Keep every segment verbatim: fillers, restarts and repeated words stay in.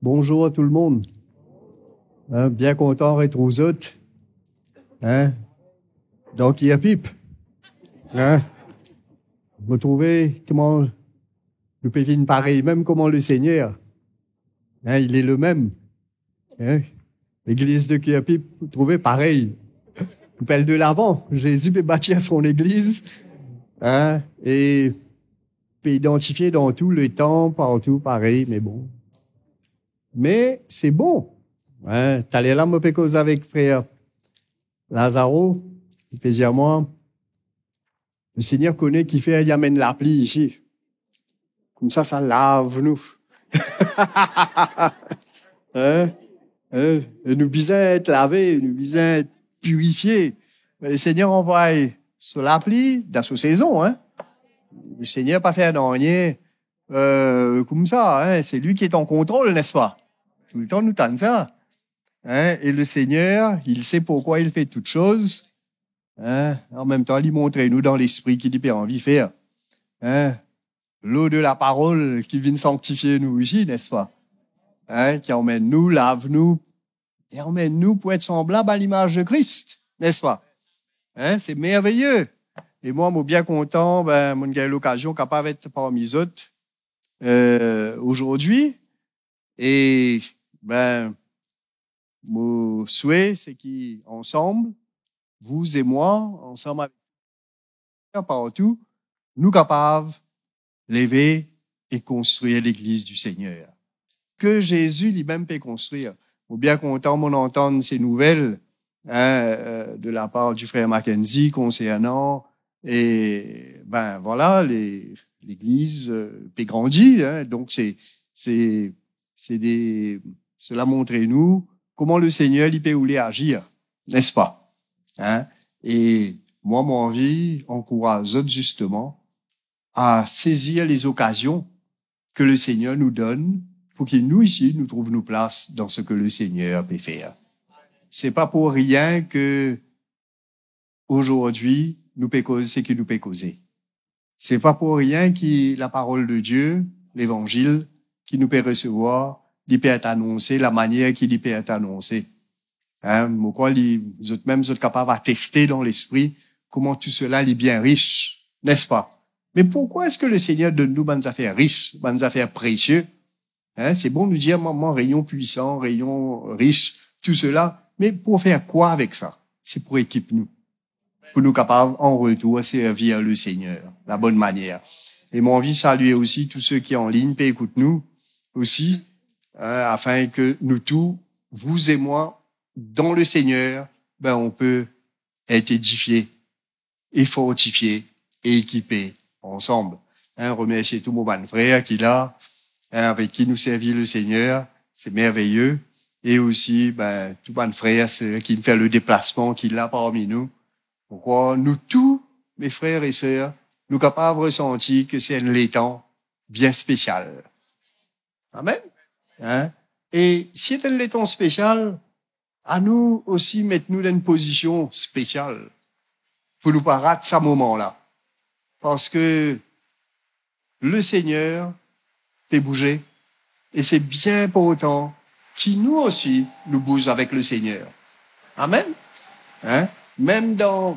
Bonzour tou lemonn. Hein, bien kontan retrouv zot. Hein? Donk, Kirpip. Hein? Mo trouve kouma nou pe vinn parey mem kouma Lesegner. Hein, il est le même. Hein? Legliz de Kirpip, trouve, parey. Nou pe al de lavan. Zezi pe batir son legliz. Hein? E pe idantifie dan tou letan, partou, parey, me bon. Me se bon. Hein? Taler la, mo pe koz avek frer Lazaro, li pe dir mwa, Lesegner kone kifer li amenn lapli isi. Koumsa, sa lav nou. Hein? Hein? E nou bizin et lave, nou bizin et pirifie. Me Lesegner anvway so lapli dan so sezon, hein? Lesegner pa fer nanye, euh, koumsa, hein? C'est lui qui est en contrôle, n'est-ce pas? Toultan nou tann sa. Hein? Et le Seigneur, il sait pourquoi il fait toutes choses. Hein? An mem tan, li montre nou dan lespri ki li pe anvi fer. Hein? L'eau de la parole ki vinn sanktifie nou isi, n'est-ce pas? Hein? Ki amenn nou, lav nou, e amenn nou pou et sanblab a limaz de Kris, n'est-ce pas? Hein? C'est merveilleux. E mwa, mo bien kontan, ben, mo gagn lokazion kapav et parmi zot, euh, aujourd'hui. E, ben, mo swe, se ki ansam, vous et moi, ansam avek partou, nou kapav leve e konstrir legliz di Segner. Ke Zezi limem pe konstrir. Mo bien kontan, mo antann se nouvel, hein, euh, de la par di frer Mackenzie konsernan, e, ben, vwala, le, legliz, euh, pe grandi, hein. Donk, se, se, se de, sela montre nou kouma Lesegner, li pe oule azir, n'est-ce pas? Hein? E mwa, mo anvi ankouraz zot, zisteman, a sezir lezokazion ke Lesegner nou donn pou ki nou isi, nou trouv nou plas dan seki Lesegner pe fer. Se pa pou rien ke azordi nou pe koz seki nou pe koze. Se pa pou rien ki laparol de Die, levanzil ki nou pe resevwar, li pe et anonse, lamanier ki li pe et anonse. Hein, mo krwar li, zot mem, zot kapav ateste dan lespri kouma tou sela li bien ris, n'est-ce pas? Me pourkua eski Lesegner donn nou bann zafer ris, bann zafer presie? Hein, se bon nou dir, mwa, mwa, reyon pwisan, reyon ris, tou sela, me pou fer kwa avek sa? Se pou ekip nou, pou nou kapav an retour servi Lesegner labonn manier. E mo anvi salie osi tou seki an lign pe ekout nou osi, hein, afin ke nou tou, vous et moi, dans le Seigneur, ben, on peut être édifié et fortifie e ekipe ansam. Hein, remersie tou mo bann frer ki la, hein, avek ki nou servi Lesegner, se merveye. E osi, ben, tou bann frer, ser ki fer ledeplasman, ki la parmi nou. Pourkua nou tou, me frer e ser, nou kapav resanti ke se enn letan bien spesial. Amen. Hein? E si se enn letan spesial, anou osi met nou dan enn pozision spesial pou nou pa rat sa moman la. Parski Lesegner pe bouze e se bien inportan ki nou osi nou bouz avek Lesegner. Amen. Hein? Mem dan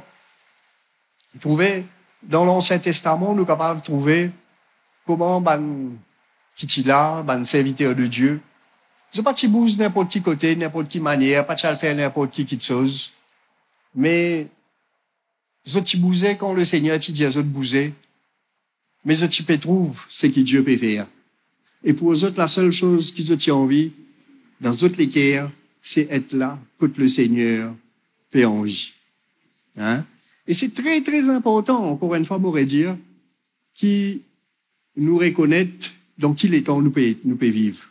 Trouve, dan Lansien Testaman, nou kapav trouve kouma bann ki ti la, bann serviter de Die, zot pa ti bouz ninport ki kote, ninport ki manier, pa ti al fer ninport ki kiksoz. Me zot ti bouze kan Lesegner ti dir zot bouze, me zot ti pe trouv seki Die pe fer. E pou zot, lasel soz ki zot ti anvi dan zot leker, se et la kot Lesegner pe anvi. Hein? E se tre, tre inportan, ankor enn fwa, mo redir, ki nou rekonet dan ki letan nou pe, nou pe viv.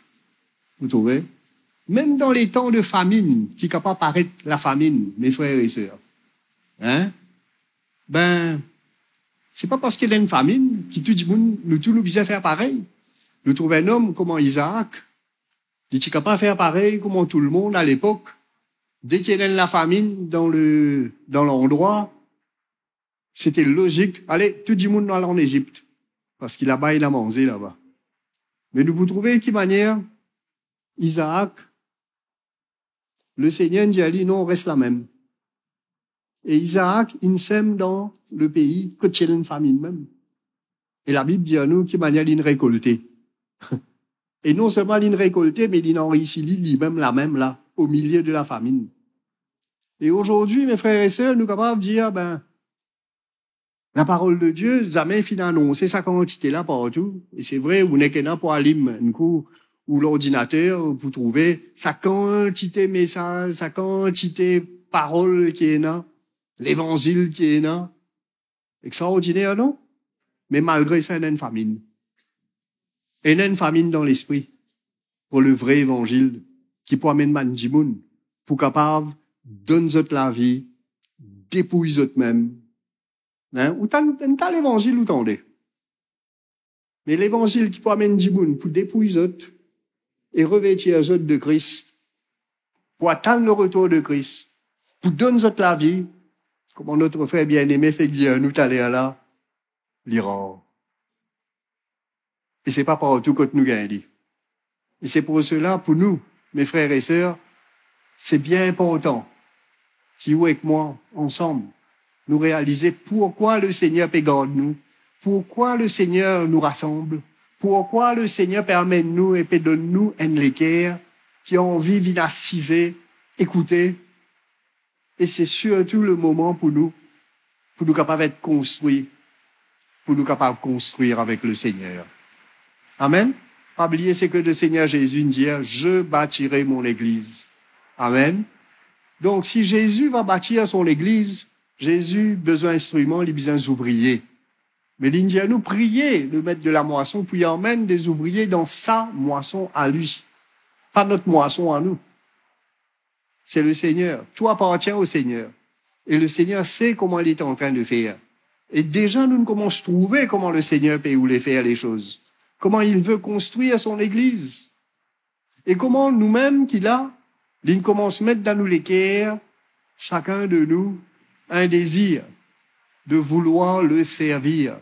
Vous trouvez? Mem dan letan de famine, ki kapav paret lafamine, me frer e ser, hein? Ben, se pa parski ena enn famine ki tou dimoun, nou tou nou bizin fer parey. Nou trouv enn om kouma Izaak, li ti kapav fer parey kouma tou lemonn alepok. Deki ena enn lafamine dan le, dan landrwa, sete lozik, ale, tou dimoun nou al an Ezipt, parski laba ena manze laba. Me nou pou trouve ki manier Izaak, Lesegner inn dir li, "Non, res lamem." E Izaak inn sem dan lepei kot ti ena enn faminn mem. E Labib dir nou ki manier linn rekolte. E non selman linn rekolte, me linn anrisi li, limem lamem la, omilie de lafaminn. E azordi, me frer e ser, nou kapav dir, be, Laparol de Die zame finn anonse sa kantite la partou. E se vre, ou nek ena pou alim enn kou ou lordinater pou trouve sa kantite mesaz, sa kantite parol ki ena, levanzil ki ena. Extraordiner, non? Me malgre sa, ena enn faminn. Ena enn faminn dan lespri pou le vre levanzil ki pou amenn bann dimoun pou kapav donn zot lavi, depouy zot mem, Hein? Ou tann enn ta levanzil ou tande. Me levanzil ki pou amenn dimoun pou depouy zot e revertir zot de Kris, pou atann le retour de Kris, pou donn zot lavi, kouma notre frer bieneme fek dir nou taler la, li rar. E se pa partou kot nou gagn li. E se pou sela, pou nou, me frer e ser, se bien inportan ki ou ek mwa, ansam, nou realize pourkwa Lesegner pe gard nou, pourkwa Lesegner nou rasanb, pourkwa Lesegner pe amenn nou e pe donn nou enn leker ki anvi vinn asize, ekoute, E se sirtou le moman pou nou, pou nou kapav et konstri, pou nou kapav konstrir avek Lesegner. Amen. Pa bliye seki Lesegner Zezi dir, "Je bâtirai mon église." Amen. Donk, si Zezi va batir son legliz, Zezi bizin instriman, li bizin zouvrie. Me li dir nou, priye le met de lamwason pou li amenn de zouvrie dan sa mwason a li. Pa not mwason a nou. C'est le Seigneur. Tout appartient au Seigneur. Et le Seigneur sait comment il est en train de faire. E deza, nou koumans trouve kouma Lesegner pe oule fer lesoz. Kouma li ve konstrir son legliz. E kouma noumem ki la, li koumans met dan nou leker, sakenn de nou, enn dezir de vouloir le servir.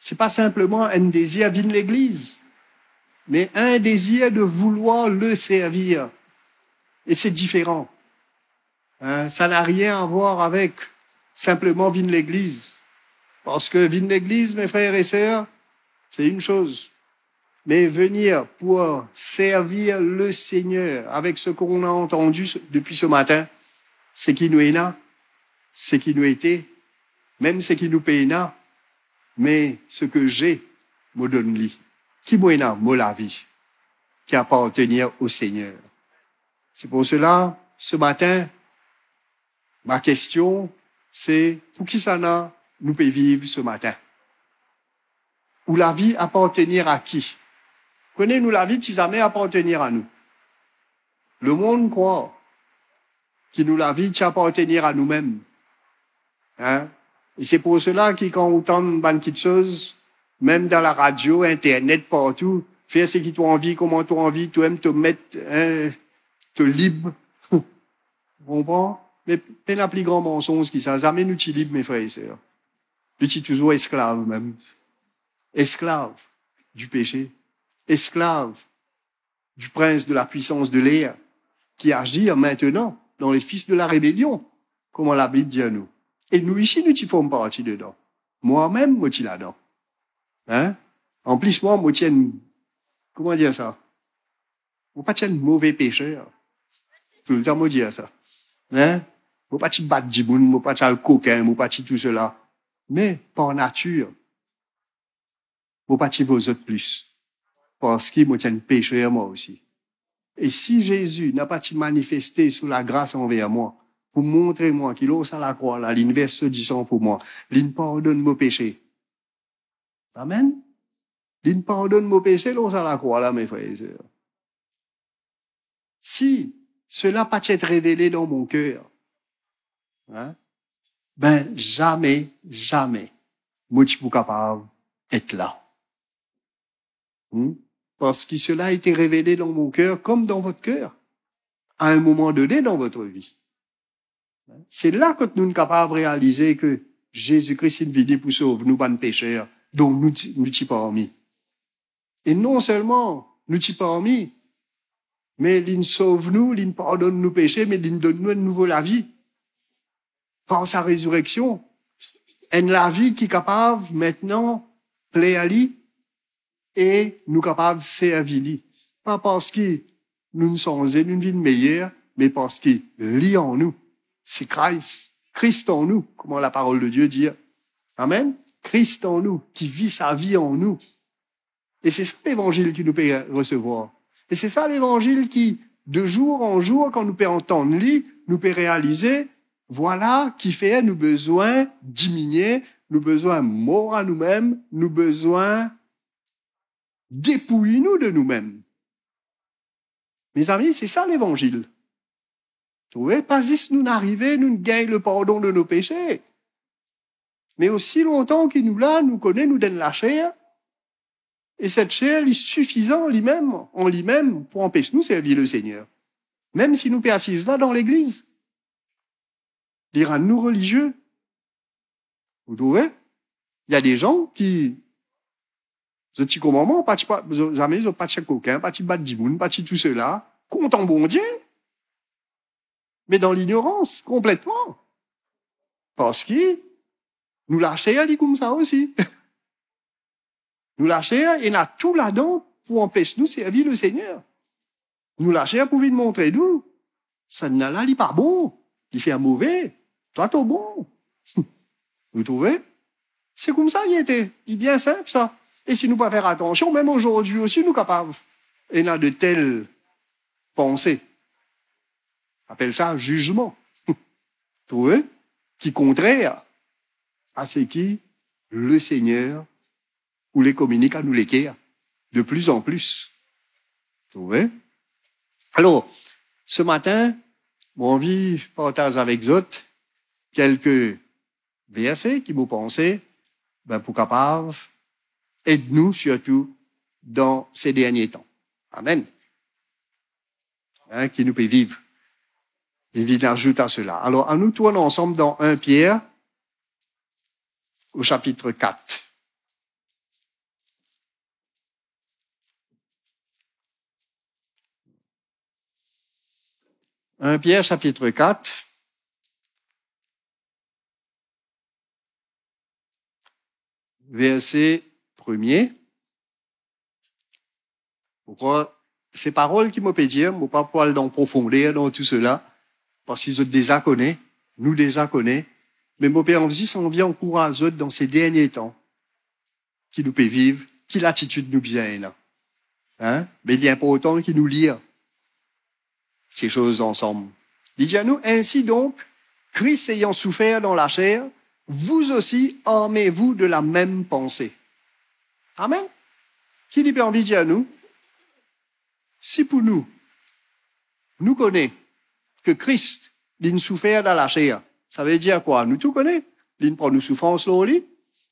Se pa sinpleman enn dezir vinn legliz, me enn dezir de vouloir le servir. E se diferan. Hein, sa na rien a vwar avek sinpleman vinn legliz. Parski vinn legliz, me frer e ser, se enn soz. Me venir pour servir le Seigneur avec ce qu'on a entendu ce- depuis ce matin, seki nou ena, seki nou ete, mem seki nou pena, me ce que j'ai, mo donn li. Ki mo ena? Mo lavi, qui appartient au Seigneur. C'est pour cela, ce matin, ma question, c'est, pour kisannla nou pe viv ce matin? Ou lavi appartenir a ki? Kone nou lavi ti zame appartenir a nou. Lemonn krwar ki nou lavi ti appartenir a noumem. Hein? E se pour sela ki kan ou tann bann kiksoz, mem dan laradio, internet, partou, fer seki to anvi, kouma to anvi, to em, to met, hein, to lib. Ou konpran? Me pena pli gran mansonz ki sa. Zame nou ti lib, me frer e ser. Nou ti touzour esklav mem. Esklav du péché. Esklav du prince de la puissance de l'air, qui agit maintenant dans les fils de la rébellion, kouma Labib dir nou. E nou isi, nou ti form parti dedan. Mwa mem, mo ti ladan. Hein? Anplis, mwa, mo ti enn, kouma dir sa? Mo pa ti enn move peser. Toultan mo dir sa. Hein? Mo pa ti bat dimoun, mo pa ti al kokin, mo pa ti tou sela. Me par natir, mo pa ti vo zot plis, parski mo ti enn peser mwa osi. E si Zezi napa ti manifeste so lagras anver mwa, pou montre mwa ki lor sa lakrwa la, linn vers so disan pou mwa, linn pardonn mo pese. Amen. Linn pardonn mo pese lor sa lakrwa la, me frer e ser. Si sela pa ti et revele dan mo ker, hein, ben, zame, zame, mo ti pou kapav et la. Hmm? Parski sela ete revele dan mo ker, kom dan vot ker, a enn moman done dan vot vi. Se la kot nou kapav realize ki Zezi Kris inn vini pou sov nou bann peser, donk nou ti, nou ti parmi. E non selman nou ti parmi, Me li'nn sov nou, li'nn pardonn nou pese, me li'nn donn nou enn nouvo lavi. Par sa rezireksion, enn lavi ki kapav aster pler li e nou kapav servi li. Pa parski nou'nn sanze, nou'nn vinn meyer, me parski li an nou, se Kris, Kris an nou, kouma Laparol de Die dir. Amen. Kris an nou, ki viv sa vi an nou. E se sa levanzil ki nou pe resevwar. E se sa levanzil ki, de zour an zour, kan nou pe antann li, nou pe realize, vwala kifer nou bizin diminie, nou bizin mor a noumem, nou bizin depouy nou de noumem. Mezami, se sa levanzil. Trouve? Pa zis nou arive, nou gagn lepardon de nou pese. Me osi lontan ki nou la, nou kone nou dan laser, e sa laser li sifizan limem, an limem, pou anpes nou servi Lesegner. Mem si nou pe asiz la dan legliz, li rann nou relizie. Ou trouve? Ena de zan ki, zot ti kouma mwa, pa ti pa, zot, zame zot pa ti kokin, pa ti bat dimoun, pa ti tou sela, kontan Bondie, me dan lignorans, konpletman. Parski nou laser li koumsa osi. Nou laser ena tou ladan pou anpes nou servi Lesegner. Nou laser pou vinn montre nou, sannla li pa bon, li fer move, twa to bon. Ou trouve? Se koumsa li ete, li bien sinp sa. E si nou pa fer atansion, mem azordi osi nou kapav ena de tel panse. Apel sa zizman. Trouve? Ki kontrer a seki Lesegner oule kominik a nou leker de plis an plis. Trouve? Alor, se matin, mo anvi partaz avek zot kelke verse ki mo panse, be, pou kapav ed nou, sirtou dan se dernie tan. Amen. Hein, ki nou pe viv. E vinn azout a sela. Alor, anou tourn ansam dan enn Pier, o sapit kat. Enn Pier sapit kat, verse premie. Mo krwar se parol ki mo pe dir, mo pa pou al dan profonder dan tou sela, parski zot deza kone, nou deza kone, me mo pe anvi, zis anvi ankouraz zot dan se dernie tan ki nou pe viv, ki latitid nou bizin ena. Hein? Me li inportan ki nou lir se soz ansam. Li dir nou, ainsi donc, Christ ayant souffert dans la chair, vous aussi armez-vous de la même pensée. Amen. Ki li pe anvi dir nou? Si pou nou, nou kone ki Kris, li'nn soufer dan laser, savedir kwa? Nou tou kone, li'nn pran nou soufrans lor li,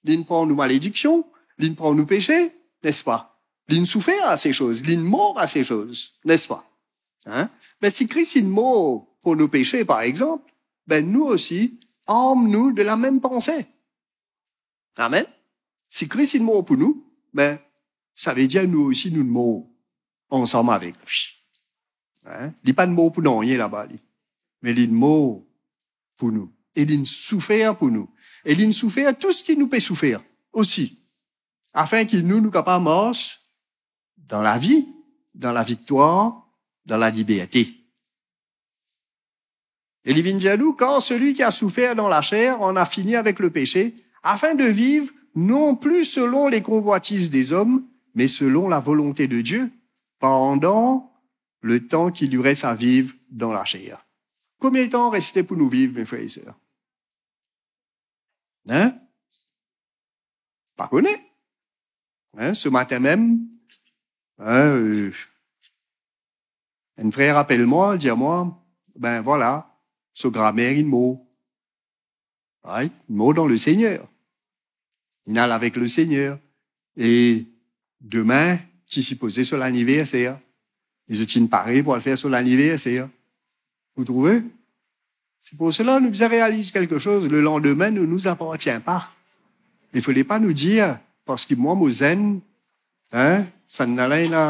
li'nn pran nou malediksion, li'nn pran nou pese, nespa? Li'nn soufer a se soz, li'nn mor a se soz, nespa? Hein? Me si Kris inn mor pou nou pese, par exanp, be nou osi, arm nou de la mem panse. Amen. Si Kris inn mor pou nou, be, savedir nou osi nou mor ansam avek li. Hein? Li pa'nn mor pou nanye laba li, me li'nn mor pou nou. E li'nn soufer pou nou. E li'nn soufer tou seki nou pe soufer osi. Afin ki nou, nou kapav mars dan lavi, dan laviktwar, dan laliberte. E li vinn dir nou, car celui qui a souffert dans la chair en a fini avec le péché, afin de vivre non plus selon les convoitises des hommes, mais selon la volonté de Dieu, pendant le temps qu'il lui reste à vivre dans la chair. Konbien tan reste pou nou viv, mes frères et sœurs? Hein? Pa kone. Hein, se matin mem, hein, euh, enn frer apel mwa, dir mwa, be vwala, so gramer inn mor. Right? Inn mor dan Lesegner. Inn al avek Lesegner. E demin, ti sipoze so laniverser. E zot inn pare pou al fer so laniverser. Vous trouvez? C'est pour cela nou bizin realiz kelke soz. Le lendemain ne nous appartient pas. Il fallait pas nou dir, parski mwa mo zenn, hein, sannla ena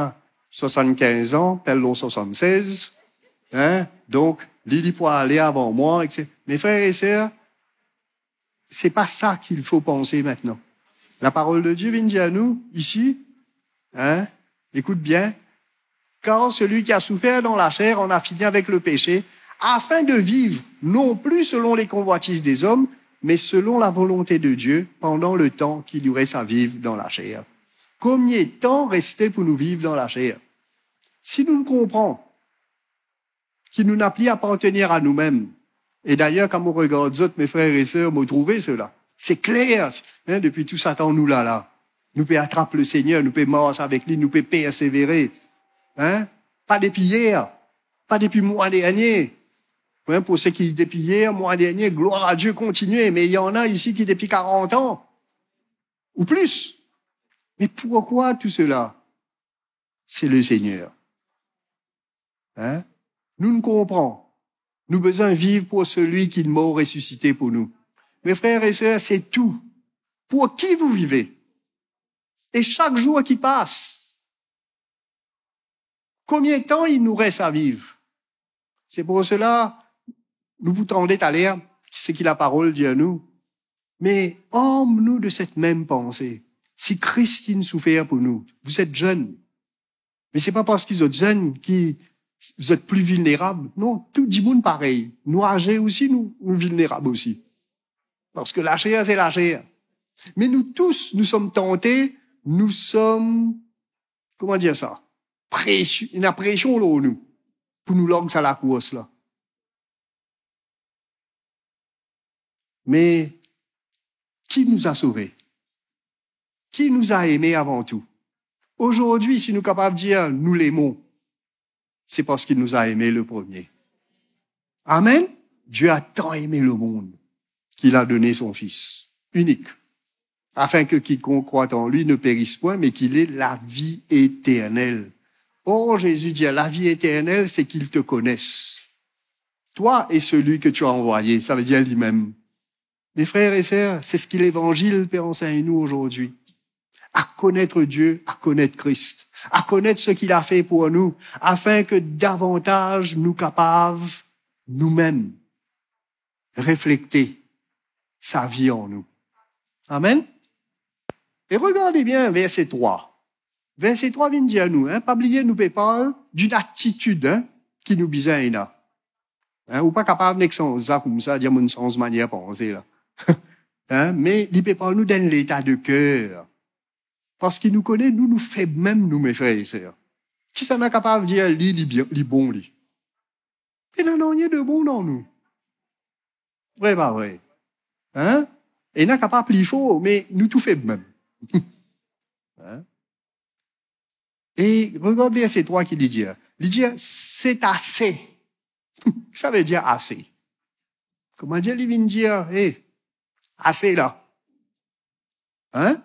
swasann-kinz an, pe al lor swasann-sez, hein? Donk, li, li pou ale avan mwa, et cetera. Mes frères et sœurs, c'est pas ça qu'il faut penser maintenant. La parole de Dieu vient dire à nous, ici, hein, écoute bien, car celui qui a souffert dans la chair en a fini avec le péché, afin de vivre non plus selon les convoitises des hommes, mais selon la volonté de Dieu, pendant le temps qu'il lui reste à vivre dans la chair. Combien de temps restait pour nous vivre dans la chair? Si nou konpran ki nou napa apartenir a noumem, e dayer, kan mo regard zot, mes frères et sœurs, mo trouve sela. Se kler, hein, depi tou sa tan nou la la. Nou pe atrap Lesegner, nou pe mars avek li, nou pe persevere. Hein? Pa depi yer, pa depi mwa dernie. Hein, pour ceux qui depi yer, mwa dernie, gloire à Dieu, continuez. Mais il y en a ici qui depuis quarante ans ou plus. Mais pourquoi tout cela? C'est le Seigneur. Hein? Nou, nou konpran. Nou bizin viv pour celui qui est mort ressuscité pour nous. Mes frères et sœurs, c'est tout. Pour qui vous vivez? Et chaque jour qui passe, combien de temps il nous reste à vivre? C'est pour cela, nou pou tande taler seki la parole dit à nous. Mais armons-nous de cette même pensée. Si Christ inn soufer pour nous, vous êtes jeune, mais c'est pas parce que vous êtes jeune que vous êtes plus vulnérable. Non, tout dimoun parey. Nou aze osi, nou, nou vilnerab osi. Parce que la chair, c'est la chair. Mais nous tous, nous sommes tentés, nous sommes, comment dire ça? Pression, ena presion lor nou pou nou larg sa lakours la. Mais qui nous a sauvés? Qui nous a aimés avant tout? Aujourd'hui, si nou kapav dir nou lemon, c'est parce qu'il nous a aimés le premier. Amen. Dieu a tant aimé le monde qu'il a donné son Fils unique, afin que quiconque croit en lui ne périsse point, mais qu'il ait la vie éternelle. Or, Jésus dit, la vie éternelle, c'est qu'ils te connaissent, toi et celui que tu as envoyé, ça veut dire lui-même. Mes frères et sœurs, c'est ce que l'Évangile peut enseigner nous aujourd'hui. À connaître Dieu, à connaître Christ, à connaître ce qu'il a fait pour nous, afin que davantage nou kapav, noumem, reflekte sa vi an nou. Amen. E regard bien verse trwa. Verse trwa vinn dir nou, hein, pa bliye nou pe parl d'une attitude, hein, ki nou bizin ena. Hein, ou pa kapav nek sanz sa koumsa, dir, "Mo sanz manier panse la." Hein, me li pe parl nou d'enn leta de ker. Parski nou kone, nou, nou feb mem, nou, mes frères et sœurs. Kisannla kapav dir li, li bien, li bon, li? Pena nanye de bon dan nou. Vre, pa vre? Hein? Ena kapav pli for, me nou tou feb mem. Hein? E regard verse trwa ki li dir. Li dir, "C'est assez." Sa ve dir ase. Kouma dir li vinn dir, "Eh, ase la." Hein?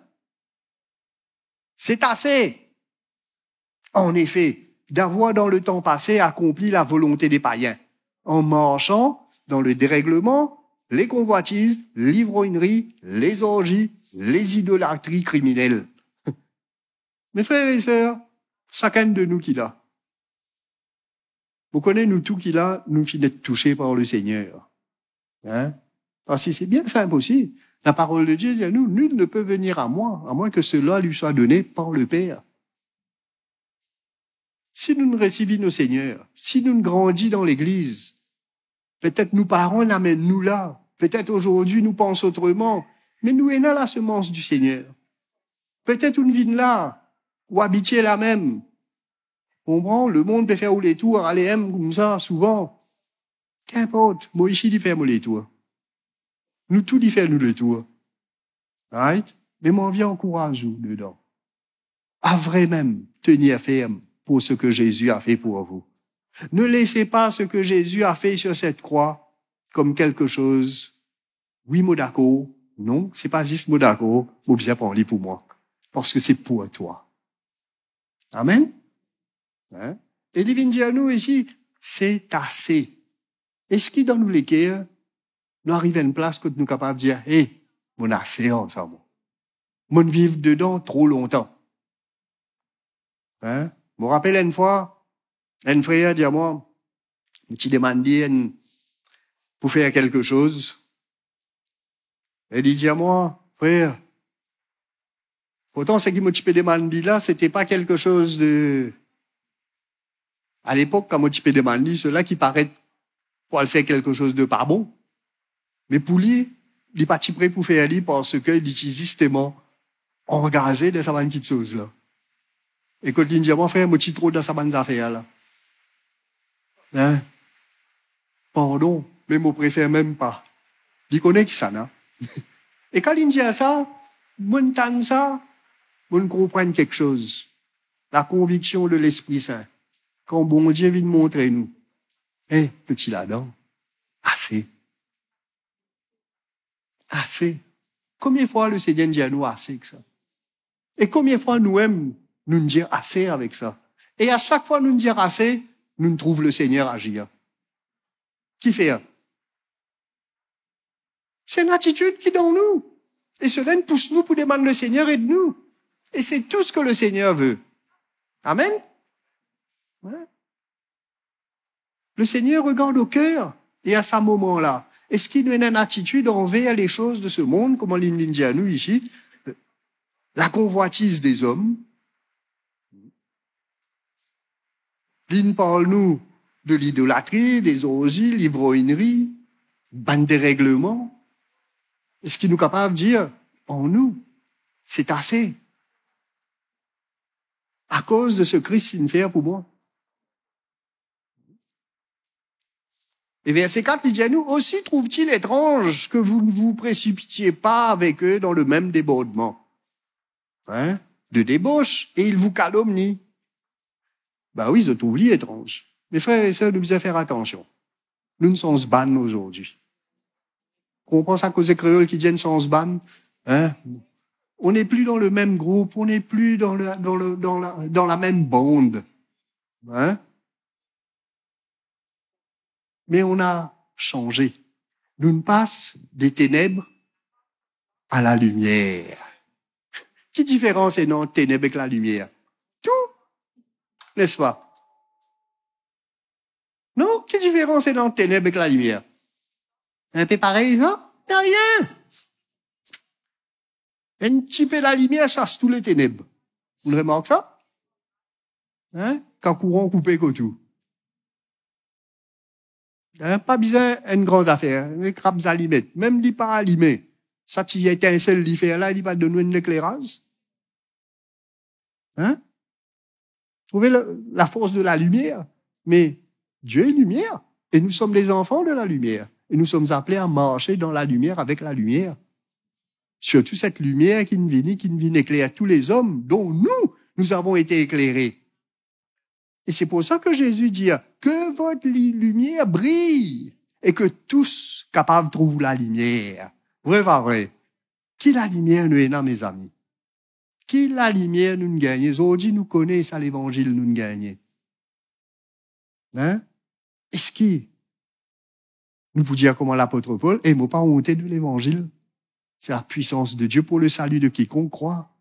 C'est assez. En effet, d'avoir dans le temps passé accompli la volonté des païens, en marchant dans le dérèglement, les convoitises, l'ivrognerie, les orgies, les idolâtries criminelles. Mes frères et sœurs, sakenn de nou ki la, mo kone nou tou ki la, nou finn et touse par Lesegner. Hein? Parski se bien sinp osi. La parole de Dieu dit à nous, "Nul ne peut venir à moi, à moins que cela lui soit donné par le Père." Si nou resiv Lesegner, si nou grandi dan legliz, petet nou paran inn amenn nou la, petet azordi nou pans otreman, me nou ena la semence du Seigneur. Petet ou vinn la, ou abitie la mem. Konpran? Lemond pe fer ou letour, ale mem koumsa souvan. Kinport, mo isi li fer mo letour. Nou tou li fer nou letour. Right? Me mo anvi ankouraz ou dedan. À vraiment tenir ferme pour ce que Jésus a fait pour vous. Ne laissez pas ce que Jésus a fait sur cette croix comme quelque chose, wi, mo dakor. Non, se pa zis mo dakor, mo bizin pran li pou mwa. Parski se pour toi. Amen. Hein? E li vinn dir nou isi, "C'est assez." Eski dan nou leker, nou ariv enn plas kot nou kapav dir, "Hey, mo ase ar sa, mo. Mo viv dedan tro lontan." Hein? Mo rapel enn fwa, enn frer dir mwa, mo ti demann li enn, pou fer kelke soz. E li dir mwa, frer, pourtan seki mo ti pe demann li la, sete pa kelke soz de, a lepok, kan mo ti pe demann li, sela ki paret pou al fer kelke soz de pa bon. Me pou li, li pa ti pre pou fer li, parski li ti zisteman angaze dan sa bann kitsoz la. E kot li dir mwa, frer, mo ti tro dan sa bann zafer la. Hein? Pardon, me mo prefer mem pa. Li kone kisannla. E kan li dir sa, mo tann sa, mo konpran kiksoz. La konviksion de Lespri Sin. Kan Bondie vinn montre nou, eh, to ti ladan. Ase. Ase. Konbien fwa Lesegner dir nou ase ek sa? E konbien fwa nou mem, nou dir ase avek sa? E a sak fwa nou dir ase, nou trouv Lesegner azir. Kifer? Se enn atitid ki dan nou. E sela inn pous nou pou demann Lesegner ed nou. E se tou seki Lesegner ve. Amen. Wi. Lesegner regard o ker. E a sa moman la, eski nou ena enn atitid anver le soz de se mond, kouma li vinn dir nou isi, lakonvwatiz dezom? Li parl nou de lidolatri, dezorzi, livrognerie, bann deregleman. Eski nou kapav dir an nou, se ase? Akoz de seki Kris inn fer pou mwa. E verse kat, li dir nou, aussi trouve-t-il étrange que vous ne vous précipitiez pas avec eux dans le même débordement, hein, de débauche, et ils vous calomnient. Ba wi, zot trouv li etranz. Me frer e ser, nou bizin fer atansion. Nou sanz bann azordi. Konpran sa koze kreol ki dir sanz bann, hein? On n'est plus dans le même groupe, on n'est plus dans le, dans le, dans la, dans la même bande. Hein? Mais on a changé. Nous passons des ténèbres à la lumière. Ki diferans ena ant teneb ek lalimier? Tou, nespa? Non, ki diferans ena ant teneb ek lalimier? Inpe parey, non? Nanye. Enn tipe lalimier sas tou leteneb. Ou remark sa? Hein? Kan kouran koupe kot ou. Hein? Pa bizin enn gran zafer, hein? Enn krab zalimet. Mem li pa alime. Sa ti etinsel li fer la, li pa donn ou enn lekleraz? Hein? Trouvez le, la force de la lumière. Mais Dieu est lumière. Et nous sommes les enfants de la lumière. Et nous sommes appelés à marcher dans la lumière, avec la lumière. Surtout cette lumière qui vient, qui vient éclairer tous les hommes, dont nous, nous avons été éclairés. Et c'est pour ça que Jésus dit, que votre li-, lumière brille et que tous capables trouvent la lumière. Vre, pa vre? Ki lalimier nou ena, mezami? Ki lalimier nou gagne? Zordi nou kone sa levanzil nou gagne. Hein? Eski nou pou dir kouma lapot Pol, "E mo pa onte de levanzil. C'est la puissance de Dieu pour le salut de quiconque croit."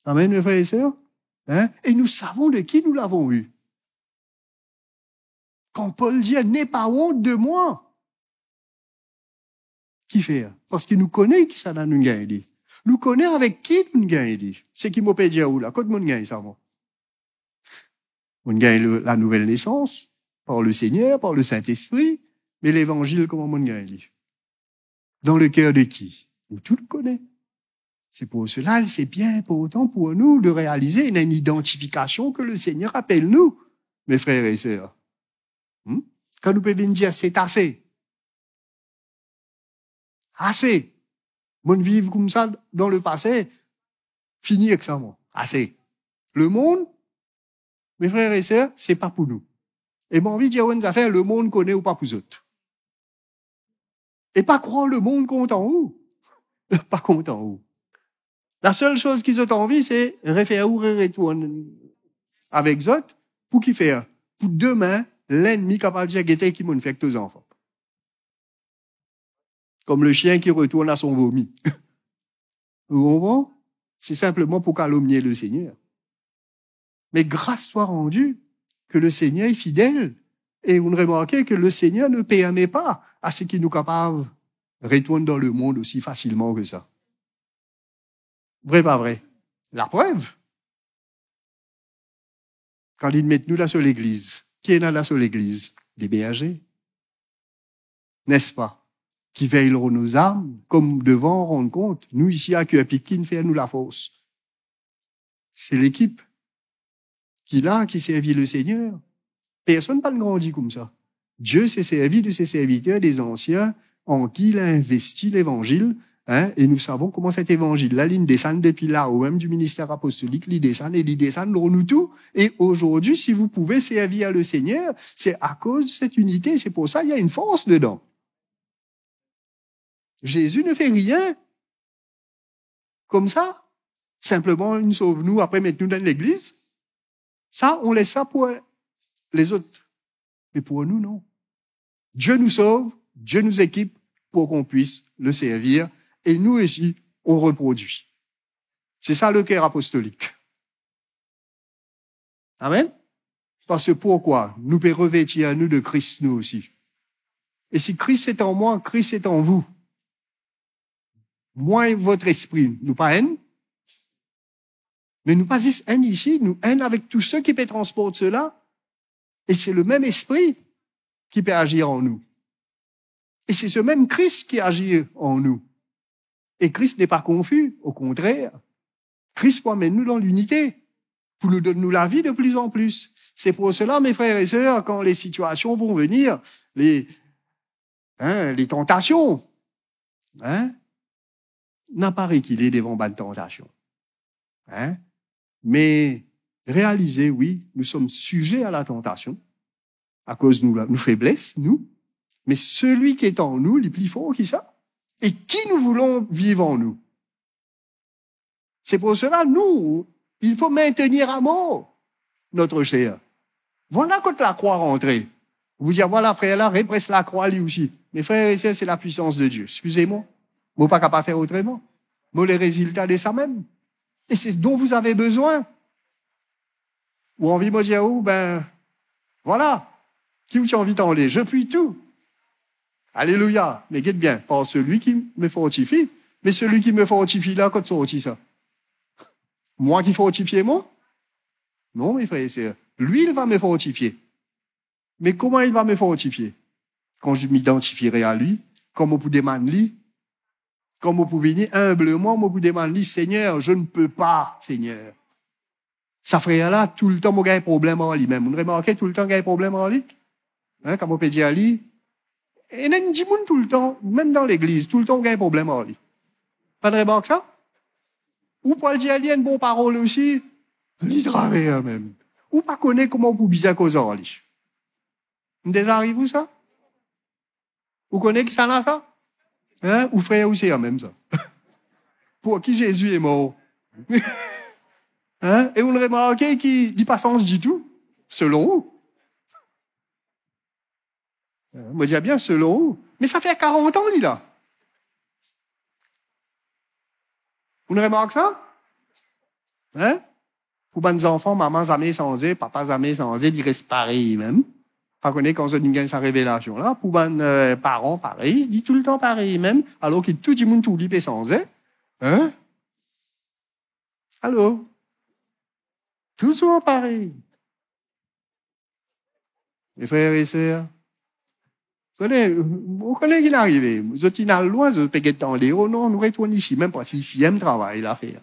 Amen, mes frères et sœurs. Hein? Et nous savons de qui nous l'avons eu. Kan Pol dir, "N'aie pas honte de moi." Kifer? Parski nou kone kisannla nou gagne li. Nou kone avek ki nou gagne li. Seki mo pe dir ou la, kot mo gagne sa, mwa? Mo gagne le, la nouvelle naissance, par le Seigneur, par le Saint-Esprit, me levanzil, kouma mo gagne li? Dans le cœur de qui? Nou tou nou kone. C'est pour cela, c'est bien important pour nous de réaliser, ena enn idantifikasion ke Lesegner apel nou, mes frères et sœurs. Hmm? Kan nou pe vinn dir, "C'est assez. Assez. Mo'nn viv koumsa dan lepase. Fini ek sa, mwa. Assez." Lemond, mes frères et sœurs, se pa pou nou. E mo anvi dir ou enn zafer, lemond kone ou pa pou zot. E pa krwar lemond kontan ou. Pa kontan ou. Lasel soz ki zot anvi, se refer ou re-, retourn avek zot. Pou kifer? Pou demin, lennmi kapav dir, "Gete ki mo'nn fer ek to zanfan." Comme le chien qui retourne à son vomi. Ou konpran? Se sinpleman pou kalomnie Lesegner. Mais grâce soit rendue que le Seigneur est fidèle. Et vous remarquez que le Seigneur ne permet pas à ce qui nous capable retourne dans le monde aussi facilement que ça. Vre, pa vre? Laprev, kan li met nou la so legliz, ki ena la so legliz? De berze, nespa? Ki vey lor nou zam, kom devan rann kont, nou isi a Kerpik ki finn fer nou lafors. Se lekip ki la, ki servi Lesegner. Personn pa'nn grandi koumsa. Dieu s'est servi de ses serviteurs, des anciens, en qui il a investi l'évangile, hein, et nous savons comment cet évangile-là, li desann depi lao mem du ministère apostolique, li desann e li desann lor nou tou. Et aujourd'hui, si vous pouvez servir le Seigneur, c'est à cause de cette unité. C'est pour ça, il y a une force dedans. Jésus ne fait rien comme ça. Simplement, li sov nou, apre met nou dan legliz. Sa, on les sa pou lezot. Me pou nou, non. Dieu nous sauve, Dieu nous équipe pour qu'on puisse le servir. Et nous aussi, on reproduit. C'est ça le cœur apostolique. Amen. Parski pourkwa? Nou pe revetir nou de Kris, nou osi. Et si Christ est en moi, Christ est en vous. Moi et votre esprit, nou pa enn? Me nou pa zis enn isi, nou enn avek tou seki pe transport sela. Et c'est le même esprit qui peut agir en nous. Et c'est ce même Christ qui agit en nous. Et Christ n'est pas confus, au contraire. Christ pou amenn nou dan linite, pou nou donn nou lavi de plus en plus. C'est pour cela, mes frères et sœurs, quand les situations vont venir, les, hein, les tentations, hein, n'a pas reculé devant bann tantasion. Hein? Me realize, wi, nous sommes sujets à la tentation, akoz nou, nou febles, nou, me celui qui est en nous, li pli for ki sa, et qui nous voulons vivre en nous. C'est pour cela, nous, il faut maintenir à mort notre chair. Vwala kot lakrwa rantre. Ou dir, "Vwala, frer la, repres lakrwa li osi." Mes frères et sœurs, c'est la puissance de Dieu. Excusez-moi. Mo pa kapav fer otreman. Mo le rezilta de sa mem. Et c'est ce dont vous avez besoin. Ou anvi mo dir ou, ben, vwala, ki ou ti anvi tande? Je puis tout. Alelouya. Me get bien, par celui qui me fortifie. Me celui qui me fortifie la, kot sorti sa? Mwa ki fortifie mwa? Non, mes frères et sœurs. Lui, il va me fortifier. Me kouma li va me fortifie? Kan mo idantifierai a li, kan mo pou demann li, kan mo pou vini inbleman, mo pou demann li, "Seigneur, je ne peux pas, Seigneur." Sa frer la, toultan mo gagn problem ar li mem. Ou remarke, toultan gagn problem ar li? Hein, kan mo pe dir li, ena enn dimoun toultan, mem dan legliz, toultan ou gagn problem ar li. Pa'nn remark sa? Ou pou al dir li enn bon parol osi, li traver mem. Ou pa kone kouma ou pou bizin koz ar li. Deza ariv ou sa? Ou kone kisannla sa? Hein? Ou frer ou ser mem sa. Pour qui Jésus est mort. Hein? E ou remarke ki li pa sanz ditou, selon ou. Hein? Mo dir bien selon ou. Me sa fer karant an li la. Ou remark sa? Hein? Pou bann zanfan, mama zame sanze, papa zame sanze, li res parey mem. Pa kone kan zot inn gagn sa revelasion la. Pou bann, euh, paran parey, li toultan parey mem, alor ki tou dimoun toule pe sanze. Hein? Alo? Touzour parey. Mes frères et sœurs, kone, ou kone ki arive? Zot inn al lwin, zot pe get dan leo, non, nou retourn isi mem, parski isi enn travay la fer.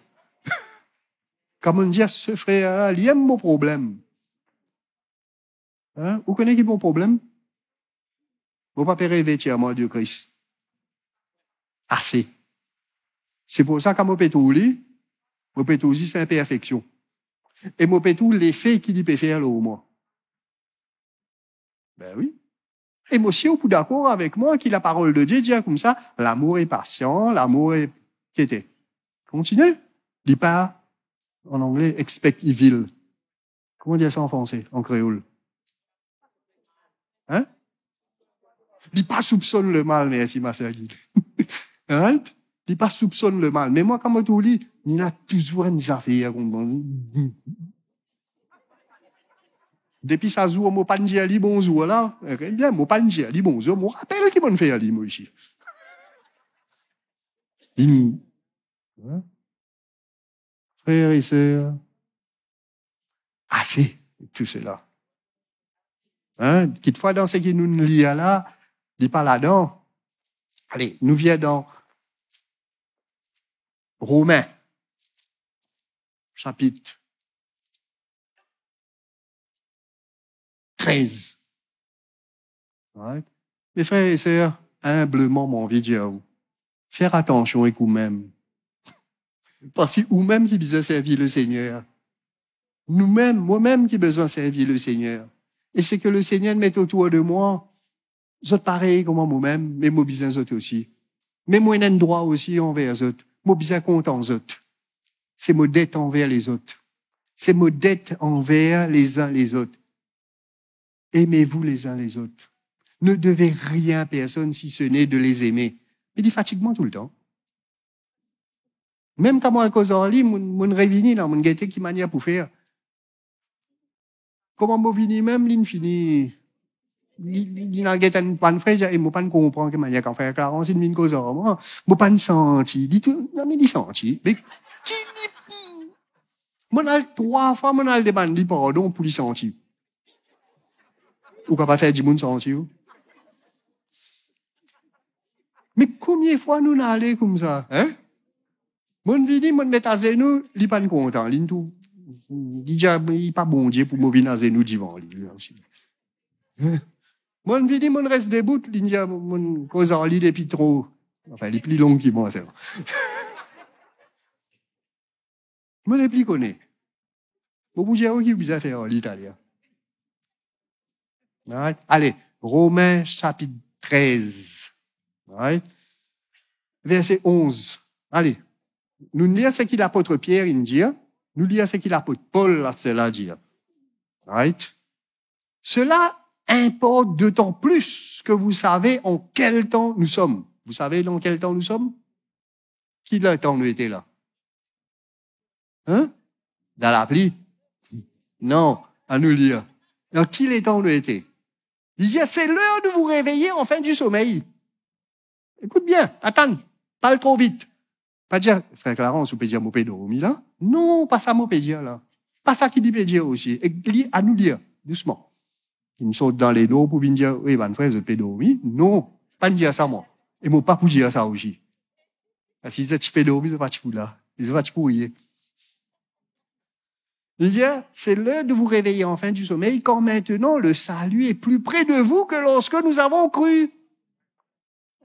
Kan mo dir, se frer la, li enn mo problem. Hein? Ou kone ki mo problem? Mo pa pe revetir mwa de Kris. Ase. Se pou sa, kan mo pe trouv li, mo pe trouv zis inperfeksion. E mo pe trouv lefe ki li pe fer lor mwa. Ben wi. E mo sir ou pou dakor avek mwa ki la parole de Dieu dir koumsa, l'amour est patient, l'amour est, ki ete? Continue. Li pa, an angle, expect evil. Kouma dir sa an franse, an kreol? Hein? Li pa soupsonn lemal, mersi, ma ser Guy. Right? Li pa soupsonn lemal. Me mwa, kan mo trouv li, li ena touzour enn zafer, konpran? Depi sa zour mo pa'nn dir li bonzour la, eh, bien, mo pa'nn dir li bonzour, mo rapel ki mo'nn fer li, mo isi. Li, hein? Frer e ser, ase tou sela. Hein? Kitfwa dan seki nou lir la, li pa ladan. Ale, nou vinn dan Romin, sapit trez. Right? Me frer e ser, inbleman, mo anvi dir ou, fer atansion ek oumem. Parski oumem ki bizin servi Lesegner. Noumem, momem ki bizin servi Lesegner. E seki Lesegner met otour de mwa, zot parey kouma momem, me mo bizin zot osi. Me mo ena enn drwa osi anver zot. Mo bizin kontan zot. Se mo det anver lezot. Se mo det anver lezin lezot. Aimez-vous les uns les autres. Ne devez rien à personne si ce n'est de les aimer. Me li fatig mwa toultan. Mem kan mo al koz ar li, mo'nn, mo'nn revini la, mo'nn gete ki manier pou fer. Kouma mo vini mem, li'nn fini, li, li, li'nn al get enn bann frer, e mo pa'nn konpran ki manier kan frer Clarence inn vinn koz ar mwa, mo pa'nn santi li tou, non, me li santi. Me ki li, mo'nn al trwa fwa, mo'nn al demann li pardon pou li santi. Ou kapav fer dimoun santi ou? Me konbien fwa nou'nn ale koumsa, hein? Mo'nn vini, mo'nn met azenou, li pa'nn kontan, li'nn tou, li dir, li pa Bondie pou mo vinn azenou divan li, li osi. Hein? Mo'nn vini, mo'nn res debout, li'nn dir, mo'nn koz ar li depi tro, anfin, li pli long ki mwa, selman. Mo nepli kone. Mo pou dir ou ki bizin fer ar li taler. Right? Ale, Romin sapit trez. Right? Verse onz. Ale, nou lir seki lapot Pier inn dir, nou lir seki lapot Pol la, sela dir. Right? Cela importe d'autant plus que vous savez en quel temps nous sommes. Vous savez dans quel temps nous sommes? Ki letan nou ete la? Hein? Dan lapli? Non, anou lir. Dan ki letan nou ete? Li dir, c'est l'heure de vous réveiller enfin du sommeil. Ekout bien, atann, pa al tro vit. Pa dir, frer Clarence, ou pe dir mo pe dormi la? Non, pa sa mo pe dir la. Pa sa ki li pe dir osi. E li, anou lir, dousman. Ki nou sort dan ledor pou vinn dir, "Ey, bann frer, zot pe dormi?" Non, pa'nn dir sa mwa. E mo pa pou dir sa osi. Parski si zot ti pe dormi, zot pa ti pou la. E zot pa ti pou riye. Il dit, c'est l'heure de vous réveiller enfin du sommeil, quand maintenant le salut est plus près de vous que lorsque nous avons cru.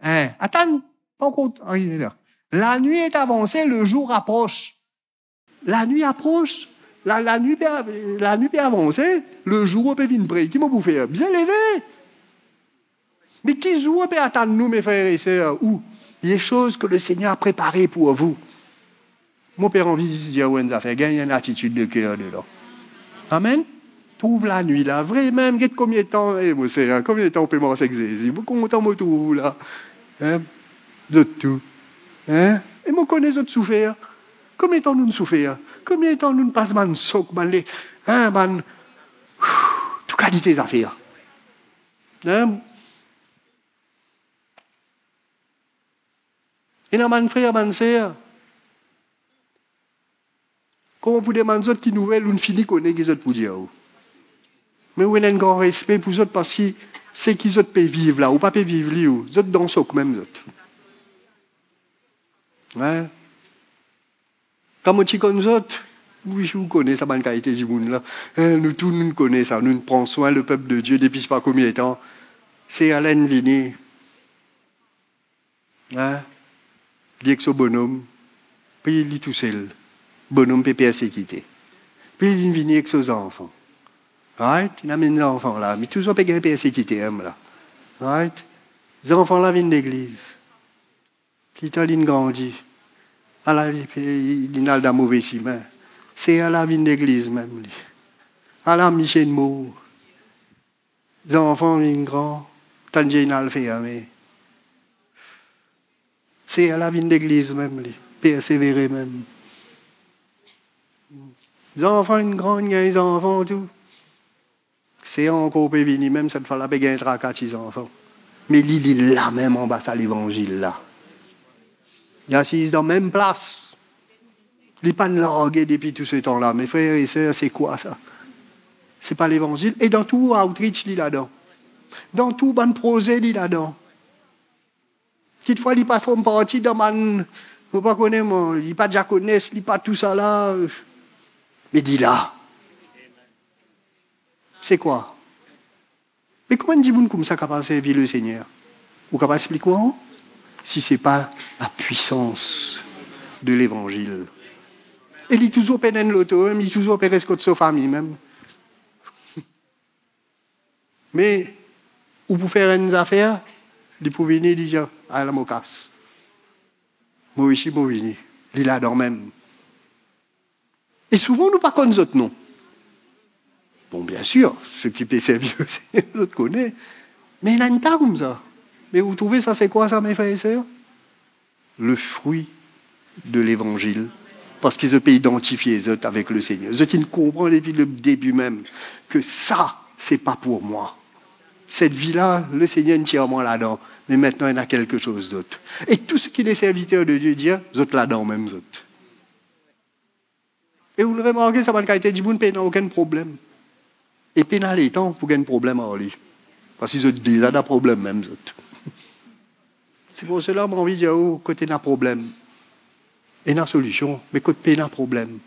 Hein, atann, pa ankor arive la. La nuit est avancée, le jour approche. Lanwit apros, la, lanwit pe, lanwit pe avanse, lezour pe vinn pre. Ki mo pou fer? Bizin leve. Me ki zour pe atann nou, mes frères et sœurs, ou les choses que le Seigneur a préparées pour vous? Mo pe anvi zis dir ou enn zafer, gagn enn atitid de ker dedan. Amen. Trouv lanwit la, vremem, get konbien tan, e mo Segner, konbien tan ou pe mars ek Zezi. Mo kontan mo trouv ou la. Hein? Zot tou. Hein? E mo kone zot soufer. Konbien tan nou'nn soufer? Konbien tan nou'nn pas bann sok, bann le, hein, bann, tou kalite zafer? Hein? Ena bann frer, bann ser, kouma pou demann zot ki nouvel, ou'nn fini kone ki zot pou dir ou. Me ou ena enn gran respe pou zot, parski seki zot pe viv la, ou pa pe viv li ou. Zot dan sok mem zot. Hein? Kan mo ti konn zot, wi, ou kone sa bann kalite dimoun la. Hein, nou tou nou kone sa, nou pran swin le pep de Die depi sipa konbien tan. Ser la inn vini. Hein? Li ek so bonom, pi li tousel. Bonom pe persekite. Pi li vini ek so zanfan. Right? Inn amenn zanfan la, me touzour pe gagn persekite mem la. Right? Zanfan la vinn legliz. Pli tar li'nn grandi. Ala li pe, li'nn al dan move simin. Ser la vinn legliz mem li. Ala misie inn mor. Zanfan vinn gran, tann zie inn al ferme. Ser la vinn legliz mem li, persevere mem. Zanfan inn gran, inn gagn zanfan tou. Senyar ankor pe vini, mem set fwa la pe gagn traka ti zanfan. Me li, li la mem anba sa levanzil la. Li asiz dan mem plas. Li pa'nn large depi tou se tan la. Me frer e ser, se kwa sa? Se pa levanzil? E dan tou outreach li ladan. Dan tou bann proze li ladan. Kitfwa li pa form parti dan bann, mo pa kone mwa, li pa diakones, li pa tousala, me li la. Se kwa? Me kouma enn dimoun koumsa kapav servi Lesegner? Ou kapav explik mwa? Si se pa lapwisans de levanzil. E li touzour pena enn loto, mem li touzour pe res kot so fami mem. Me ou pou fer enn zafer, li pou vini, li dir, "Ala mo kas. Mo isi, mo vini." Li ladan mem. E souvan nou pa konn zot non. Bon, biensir, seki pe servi Lesegner, zot kone. Me ena enn ta koumsa. Me ou trouve sa se kwa sa, me frer e ser? Le fruit de levanzil, parski zot pe idantifie zot avek Lesegner. Zot inn konpran depi le debi mem ke sa, se pa pou mwa. Set vi la, Lesegner inn tir mwa ladan, me aster ena kelke soz dot. E tou seki le serviter de Die dir, zot ladan mem zot. E ou'nn remarke sa bann kalite dimoun pena okenn problem. E pena letan pou gagn problem ar li. Parski zot deza dan problem mem zot. Se pou sela mo anvi dir ou, kot ena problem, ena solision, me kot pena problem,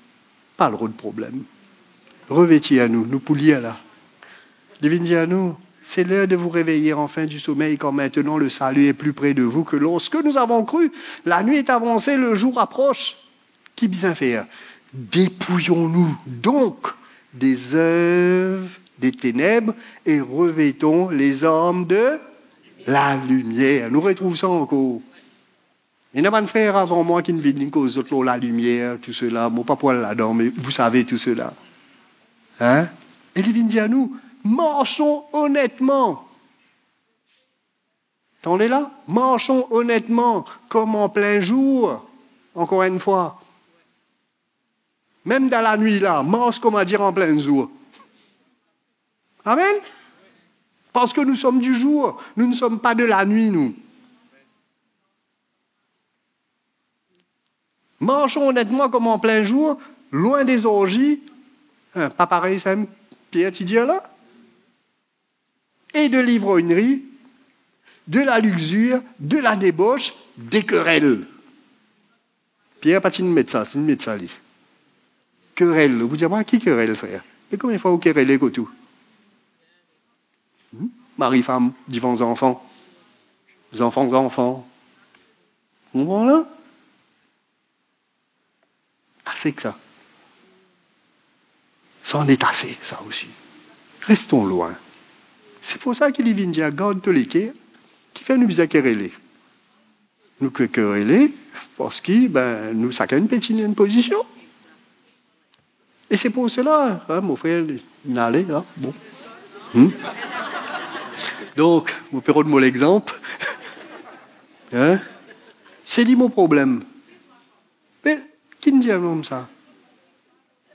pa rod problem. Revetir nou, nou pou lir la. Li vinn dir nou, c'est l'heure de vous réveiller enfin du sommeil, car maintenant le salut est plus près de vous que lorsque nous avons cru. La nuit est avancée, le jour approche. Ki bizin fer? Dépouillons-nous donc des œuvres des ténèbres et revêtons les armes de la lumière. Nou retrouv sa ankor. Ena bann frer avan mwa ki'nn vini koz zot lor lalimier, tou sela. Mo pa pou al ladan, me vous savez tout cela. Hein? E li vinn dir nou, marchons honnêtement. Tande la, marchons honnêtement comme en plein jour. Ankor enn fwa, mem dan lanwit la, mars koumadir an plin zour. Amen. Parce que nous sommes du jour, nous ne sommes pas de la nuit, nous. Marchons honnêtement comme en plein jour, loin des orgies. Hein, pa parey sa Pier ti dir la? Et de l'ivrognerie, de la luxure, de la débauche, des querelles. Pier pa ti'nn met sa, ti'nn met sa li. Kerel, ou pou dir mwa, ki kerel, frer? Me konbien fwa ou kerele kot ou? Hmm? Mari, fam, divan zanfan. Zanfan, zanfan. Ou konpran la? Ase ek sa. C'en est assez, sa osi. Restons loin. Se pou sa ki li vinn dir, gard to leker, kifer nou bizin kerele. Nou ke kerele, parski, ben, nou sakenn pe tign enn pozision. E se pou sela, hein, mo frer, li, li ale, hein, bon. Hmm? Donk, mo pe rod mo lexanp. Hein? Se li mo problem. Me, ki'nn dir nou sa?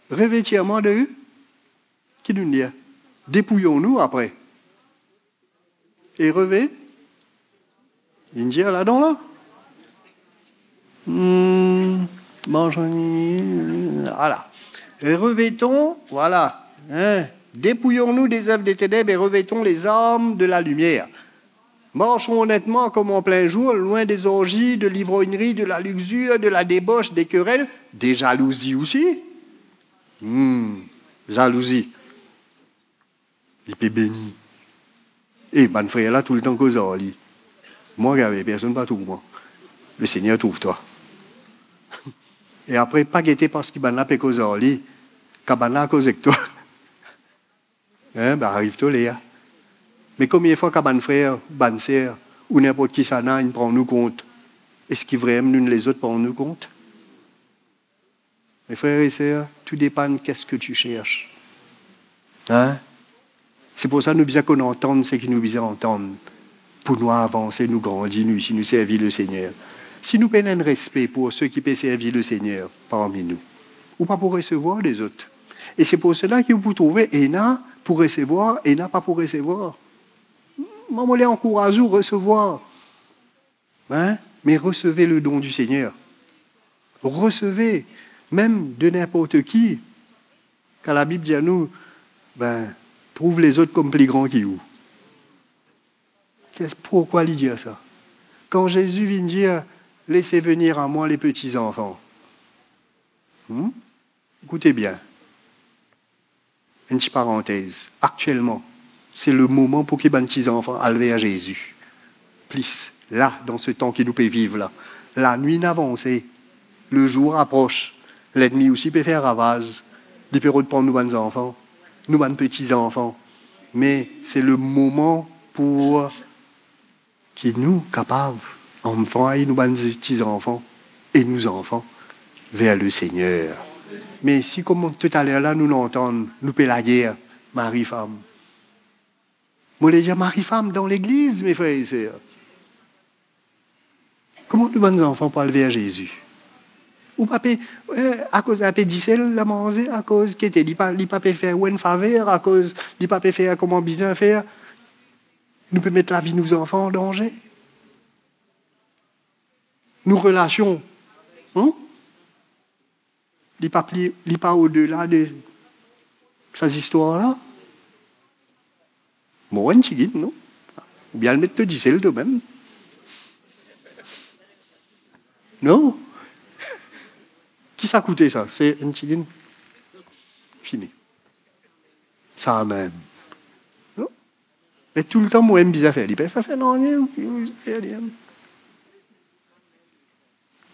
Revetir mwa de, ki nou'nn dir? Dépouillons-nous apre. E reve, inn dir ladan la. Hmm, manz, ala. E revêtons, voilà, hein, dépouillons-nous des œuvres des ténèbres et revêtons les armes de la lumière. Marchons honnêtement comme en plein jour, loin des orgies, de l'ivrognerie, de la luxure, de la débauche, des querelles, des jalousies aussi. Hmm, jalousie. Li pe beni. E bann frer la toultan koz ar li. Mwa gagn, personn pa trouv mwa. Lesegner trouv twa. E apre, pa gete parski bann la pe koz ar li, kan bann la koz ek twa. Hein, ba, ariv to ler. Me konbien fwa kan bann frer, bann ser, ou ninport kisannla inn pran nou kont, eski vremem nounn lezot pran nou kont? Mes frères et sœurs, tout dépend qu'est-ce que tu cherches. Hein? Se pou sa nou bizin konn antann seki nou bizin antann pou nou avanse, nou grandi, nou isi, nou servi Lesegner. Si nou pena enn respe pou seki pe servi Lesegner parmi nou, ou pa pou resevwar lezot. E se pou sela ki ou pou trouve ena pou resevwar, ena pa pou resevwar. Mwa, mo le ankouraz ou resevwar. Hein? Mais recevez le don du Seigneur. Recevez, mem de ninport ki. Kan Labib dir nou, ben, trouv lezot kom pli gran ki ou. Kes-, pourkwa li dir sa? Kan Zezi vinn dir, "Laissez venir à moi les petits enfants." Hmm? Ekoute bien. Enn ti parantez. Aktielman, se le moman pou ki bann ti zanfan al ver Zezi. Plis, la, dan se tan ki nou pe viv la. Lanwit inn avanse, lezour apros, lennmi osi pe fer ravaz, li pe rod pran nou bann zanfan, nou bann peti zanfan. Me se le moman pou ki nou kapav anvway nou bann ti zanfan e nou zanfan ver Lesegner. Me si, kouma toutaler la, nou, nou antann, nou pe lager, mari, fam. Mo le dir mari, fam dan legliz, me frer e ser. Kouma nou bann zanfan pou al ver Zezi? Ou pa pe, eh, akoz inpe disel dan manze, akoz ki ete, li pa, li pa pe fer ou enn faver, akoz li pa pe fer kouma bizin fer, nou pe met lavi nou zanfan an danze. Nou relasion, hmm? Li pa pli, li pa odela de sa zistwar la. Mor enn tigit, non? Oubien al met to disel to mem. Non? Ki sa koute sa? Se enn tigit. Fini. Sa mem. Non? Me toultan mo enn bizin fer li. Pe fer, fer nanye, fer li.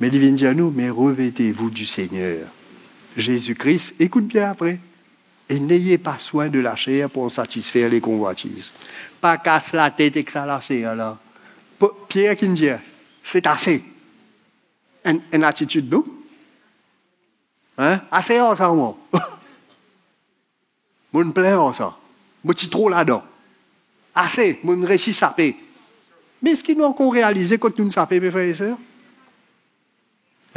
Me li vinn dir nou, mais revêtez-vous du Seigneur Jésus-Christ. Ekout bien apre. Et n'ayez pas soin de la chair pour en satisfaire les convoitises. Pa kas latet ek sa laser la. Po-, Pier ki dir, c'est assez. Enn, enn atitid, non? Hein? Ase ar sa, mwa. Mo'nn plin ar sa. Mo ti tro ladan. Ase, mo'nn resi sape. Me eski nou ankor realize kot nou'nn sape, me frer e ser?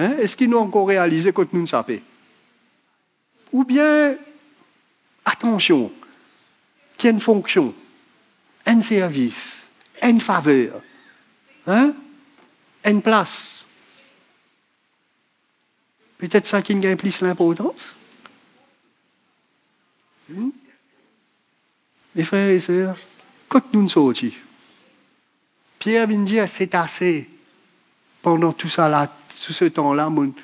Hein? Eski nou ankor realize kot nou'nn sape? Oubien, atansion, ki enn fonksion, enn servis, enn faver, hein? Enn plas. Petet sa ki'nn gagn plis linportans. Hmm? Me frer e ser, kot nou'nn sorti? Pier vinn dir, c'est assez. Pandan tou sa la, tou se tan la, mo'nn,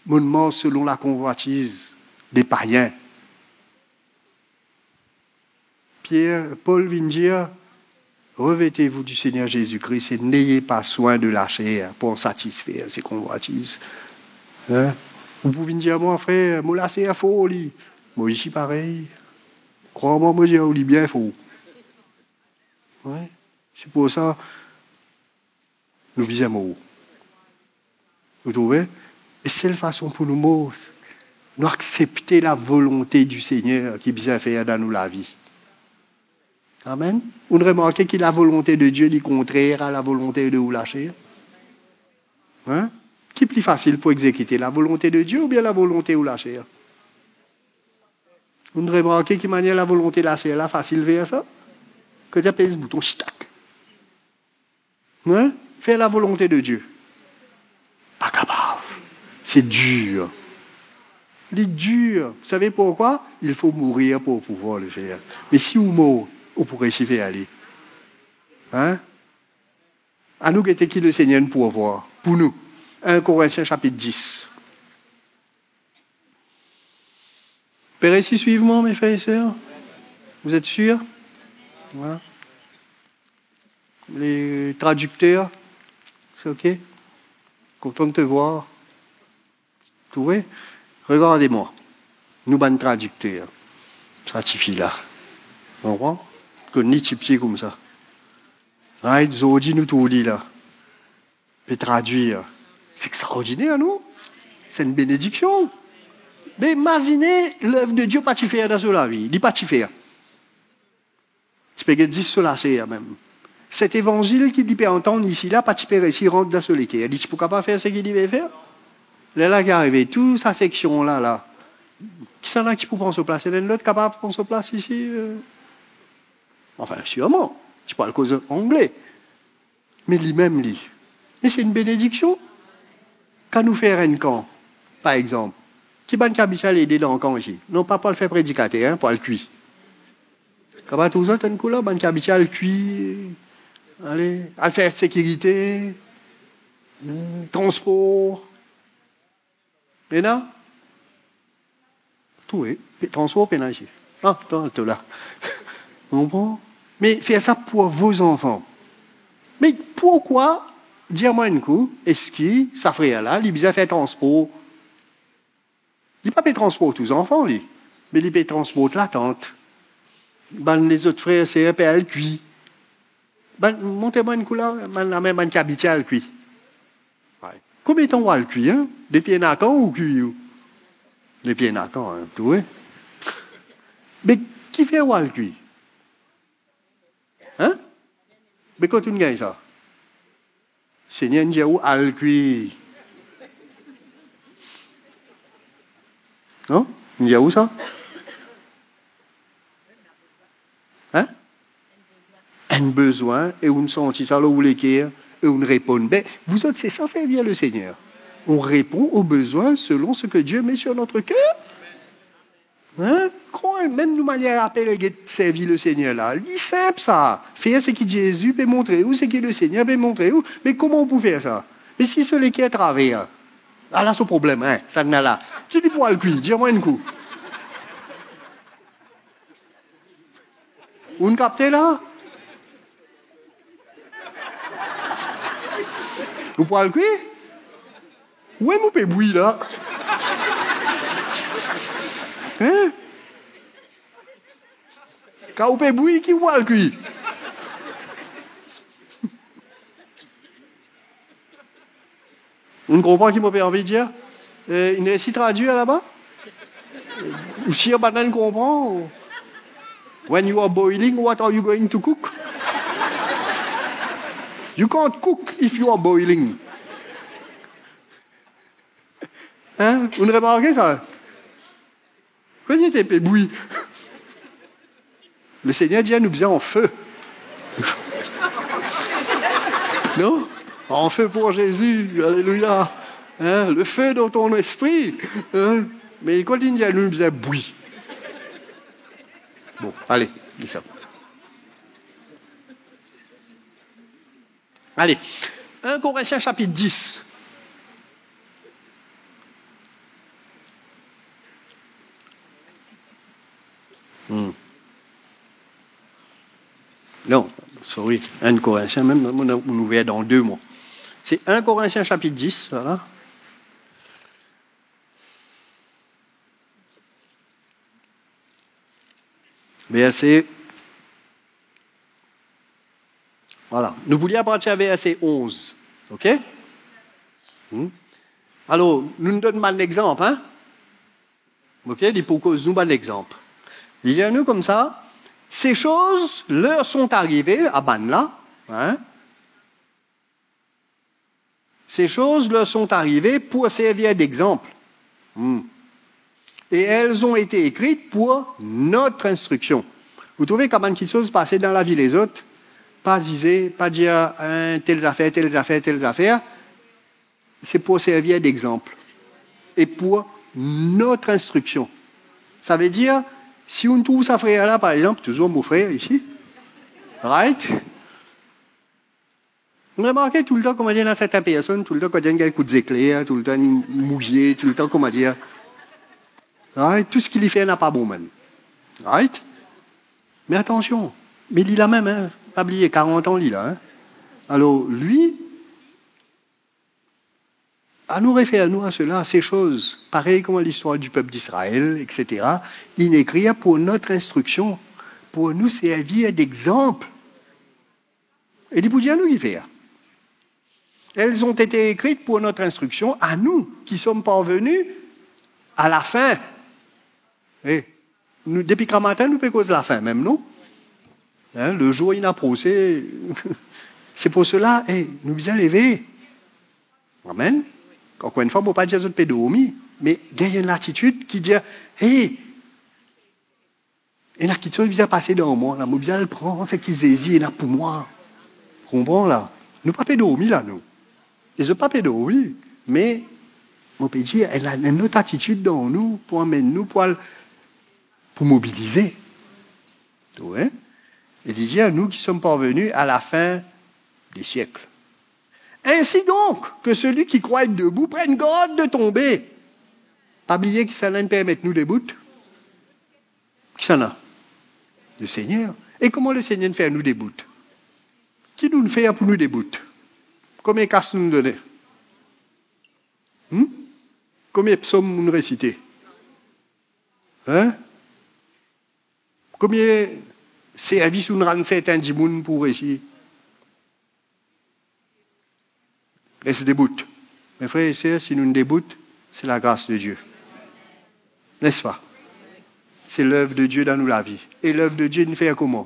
mo'nn mars selon lakonvwatiz de payin. Pier, Pol vinn dir, revêtez-vous du Seigneur Jésus-Christ et n'ayez pas soin de la chair pour satisfaire ses convoitises. Hein? Ou pou vinn dir mwa, frer, mo laser for li. Mo isi parey. Krwar mwa, mo dir ou li bien for. Wi. Se pou sa, nou bizin mor. Ou trouve? E sel fason pou nou mor, nou aksepte lavolonte di Segner ki bizin fer dan nou lavi. Amen. Ou'nn remarke ki lavolonte de Die li kontrer a lavolonte de ou laser? Hein? Ki pli fasil pou exekite, lavolonte de Die oubien lavolonte ou laser? Ou'nn remarke ki manier lavolonte laser la fasil fer sa? Kot li apez bouton, chitak. Hein? Fer lavolonte de Die. Pa kapav. C'est dur. Li dir. Vous savez pourquoi? Il faut mourir pour pouvoir le faire. Me si ou mor, ou pou resi fer li. Hein? Anou gete ki Lesegner inn pourvwar pou nou. Enn Korintien sapit dis. Pe resi swiv mwa, mes frères et sœurs? Vous êtes sûrs? Voilà. Les traducteurs, c'est OK? Content de te voir. Trouve? Regarde mwa. Nou bann tradikter. Sa tifi la. Konpran? Kot li ti piti koumsa. Right? Zordi nou trouv li la. Pe tradwir. Se extraordiner, non? Se enn benediksion. Me imazine, lev de Die pa ti fer dan so lavi. Li pa ti fer. Ti pe get zis so laser mem. Set evanzil ki li pe antann isi la, pa ti pe resi rant dan so leker. Li ti pou kapav fer seki li pe fer. Lerla ki arive, tou sa seksion la, la. Kisannla ki pou pran so plas? Ena enn lot kapav pran so plas isi, euh, Anfin, sirman, ti pou al koz angle. Me limem li, me se enn benediksion. Kan nou fer enn kan, par exanp, ki bann ki abitie al ede dan kan isi? Non, pa pou al fer predikater, hein, pou al kwi. Kapav trouv zot enn kou la, bann ki abitie al kwi, ale, al fer sekirite, hmm, transpor. Ena? Tou, e, pe-, transpor pena isi. Ah, to, to la. Konpran? Me fer sa pou vo zanfan. Me pourkwa, dir mwa enn kou, eski sa frer la, li bizin fer transpor? Li pa pe transport tou zanfan, li, me li pe transport latant. Bann lezot frer, ser pe al kwi. Bann, montre mwa enn kou la, bann lame, bann ki abitie al kwi. Wi. Konbien tan ou al kwi, hein? Depi ena kan ou kwi ou? Depi ena kan, hein, tou, wi. Me kifer ou al kwi? Hein? Me kot ou'nn gagn sa? Segner inn dir ou al kwi. Non? Inn dir ou sa? Hein? Enn bezwin, e ou'nn santi sa lor ou leker, e ou'nn reponn. Be, vous autres, c'est ça, servir le Seigneur. On répond aux besoins selon ce que Dieu met sur notre cœur. Hein? Krwar, mem nou manier apel e get servi Lesegner la, li sinp sa. Fer seki Zezi pe montre ou, seki Lesegner pe montre ou. Me kouma ou pou fer sa? Me si so leker traver, ala so problem, hein, sannla la. Ki li pou al kwi? Dir mwa enn kou. Ou'nn kapte la? Ou pou al kwi? Ou wè mo pe bwi la? Hein? Kan ou pe bwi, ki ou al kwi? Ou konpran ki mo pe anvi dir? Eh, inn resi tradwir laba? Ou sir bann-la konpran? When you are boiling, what are you going to cook? You can't cook if you are boiling. Hein? Ou'nn remarke sa? Kouma li ete pe bwi? Lesegner dir nou bizin anfeu. Non? Anfeu pour Jésus. Alelouya. Hein? Le feu dans ton esprit. Hein? Me kouma li dir nou bizin bwi? Bon, ale, li sa. Ale, enn Korintien sapit dis. Hmm. Non, sorry, enn Korintien mem, nou, nou, nou ouver dan de mo. Se enn Korintien sapit dis, vwala. Verse, vwala, nou pou lir apartir verse onz, ok? Hmm? Alor, nou donn bann lexanp, hein? Ok, li pou koz nou bann lexanp. Li dir nou koumsa, ces choses leur sont arrivées, a bann-la, hein? Ces choses leur sont arrivées pour servir d'exemple. Hmm. Et elles ont été écrites pour notre instruction. Ou trouve kan bann kiksoz pase dan lavi lezot, pa zize, pa dir, hein, tel zafer, tel zafer, tel zafer. Se pou servir d'exemple. Et pour notre instruction. Savedir, si ou trouv sa frer-la, par exanp, touzour mo frer isi, right? Ou remarke toultan, koumadir, ena sertin personn, toultan, koumadir, ena kout zekler, toultan mouye, toultan, koumadir, right? Tou seki li fer napa bon mem. Right? Me atansion, me li la mem, hein? Pa bliye, karant an li la, hein? Alor, li, anou refer nou a sela, ces choses, parey kouma listwar di pep d'Israël, et cetera, inn ekrir pour notre instruction, pour nous servir d'exemple. E li pou dir nou ki fer. Elles ont été écrites pour notre instruction, à nous qui sommes parvenus à la fin. E nou, depi gramatin, nou pe koz lafin mem, non? Hein, le jour inn aprose. C'est pour cela, eh, nou bizin leve. Amen. Ankor enn fwa, mo pa dir zot pe dormi, me gagn enn latitid ki dir, hey, Ena kiksoz bizin pase dan mwa la, mo bizin al pran seki Zezi ena pou mwa. Konpran la? Nou pa pe dormi la, nou. E zot pa pe dormi, me mo pe dir, ena enn lot atitid dan nou pou amenn nou pou al, pou mobilize. Wi. E li dir, nous qui sommes parvenus à la fin des siècles. Ainsi donc, que celui qui croit être debout prenne garde de tomber. Pa bliye kisannla inn permet nou debout. Kisannla? Lesegner. E kouma Lesegner inn fer nou debout? Ki nou'nn fer pou nou debout? Konbien kas nou'nn done? Hmm? Konbien psom nou'nn resite? Hein? Konbien servis nou'nn rann sertin dimoun pou resi? Res debout. Me frer e ser, si nou'nn debout, se lagras de Die. Nespa? Se lev de Die dan nou lavi. E lev de Die, inn fer kouma?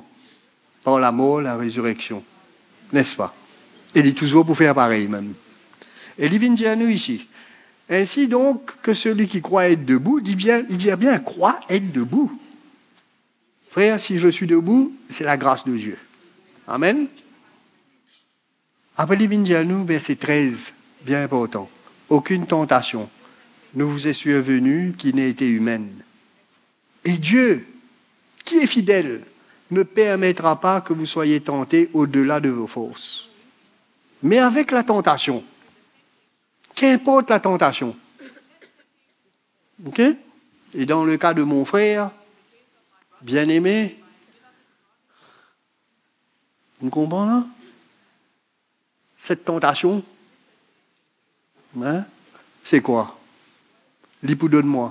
Par lamor, larezireksion. Nespa? E li touzour pou fer parey mem. E li vinn dir nou isi, ainsi donc, que celui qui croit être debout, li bien, li dir bien, croit être debout. Frer, si je suis debout, c'est la grâce de Dieu. Amen. Apre li vinn dir nou, verse trez, bien inportan, aucune tentation ne vous est survenue qui n'ait été humaine. Et Dieu, qui est fidèle, ne permettra pas que vous soyez tentés au-delà de vos forces. Mais avec la tentation, qu'importe la tentation, ok? Et dans le cas de mon frère bien-aimé, vous comprenez là? Cette tentation, hein, c'est quoi? Li pou donn mwa.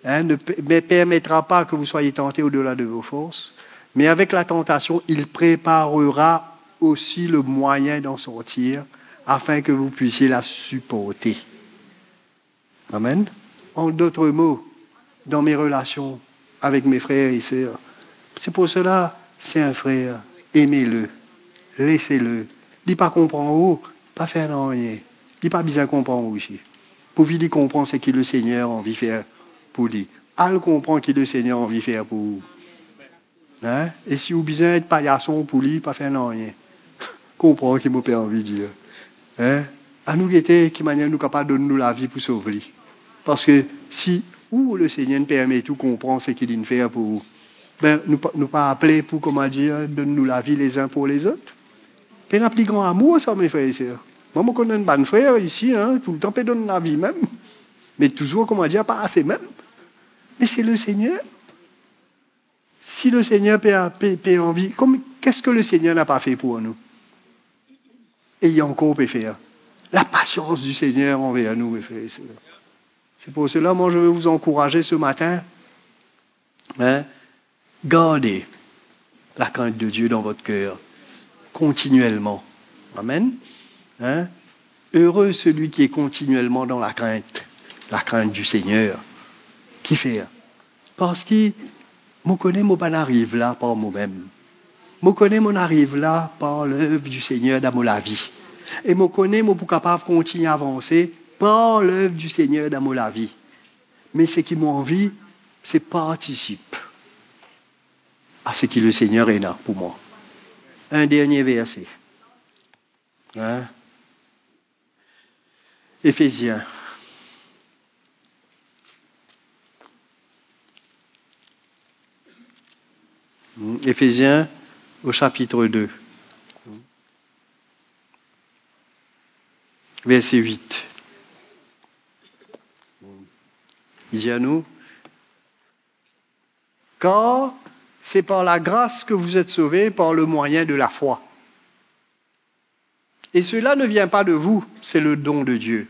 Hein, ne pe-, ne permettra pas que vous soyez tentés au-delà de vos forces, mais avec la tentation, il préparera aussi le moyen d'en sortir, afin que vous puissiez la supporter. Amen. En d'autres mots, dans mes relations avec mes frères et sœurs, c'est pour cela, c'est un frère, aimez-le, laissez-le. Li pa konpran ou, pa fer nanye. Li pa bizin konpran ou isi. Pourvi li konpran seki Lesegner anvi fer pou li. Al konpran ki Lesegner anvi fer pou ou. Hein? E si ou bizin et payason pou li, pa fer nanye. Konpran ki mo pe anvi dir. Hein? Anou gete ki manier nou kapav donn nou lavi pou sov li. Parski si ou, Lesegner inn permet ou konpran seki li'nn fer pou ou, be, nou pa, nou pa apele pou, kouma dir, donn nou lavi les uns pour les autres? Pena pli gran amour sa, me frer e ser. Mwa, mo konn enn bann frer isi, hein, toultan pe donn lavi mem. Me touzour, kouma dir, pa ase mem. Me se Lesegner. Si Lesegner pe, pe, pe anvi, comme, qu'est-ce que le Seigneur n'a pas fait pour nous? Et il a encore pe fer. La patience du Seigneur envers nous, mes frères et sœurs. C'est pour cela, moi, je veux vous encourager ce matin, hein, gardez la crainte de Dieu dans votre cœur, continuellement. Amen. Hein? Heureux celui qui est continuellement dans la crainte, la crainte du Seigneur. Kifer? Parski mo kone mo pa'nn ariv la par momem. Mo kone mo'nn ariv la par lev di Segner dan mo lavi. E mo kone mo pou kapav kontign avanse par lev di Segner dan mo lavi. Me seki mo anvi, se partisip a seki Lesegner ena pou mwa. Enn dernie verse. Hein? Éphésiens. Hmm, Éphésiens au chapitre deux. Verset huit. Li dir nou, car c'est par la grâce que vous êtes sauvés par le moyen de la foi. Et cela ne vient pas de vous, c'est le don de Dieu.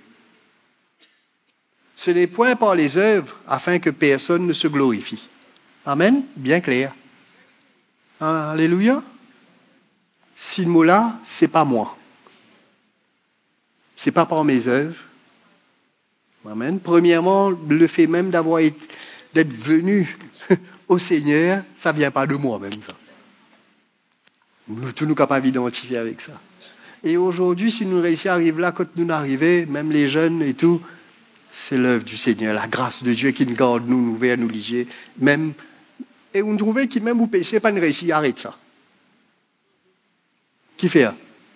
Ce n'est point par les œuvres, afin que personne ne se glorifie. Amen. Bien kler. Alelouya. Si mo la, se pa mwa. C'est pas par mes œuvres. Amen. Premièrement, le fait même d'avoir été, d'être venu au Seigneur, ça vient pas de moi-même, ça. Nou tou nou kapav idantifie avek sa. E azordi, si nou reisi ariv la kot nou arive, mem les jeunes et tout, c'est l'œuvre du Seigneur, la grâce de Dieu ki'nn gard nou, nou ouver nou lizie, mem E ou trouve ki mem ou pese pa'nn resi aret sa. Kifer?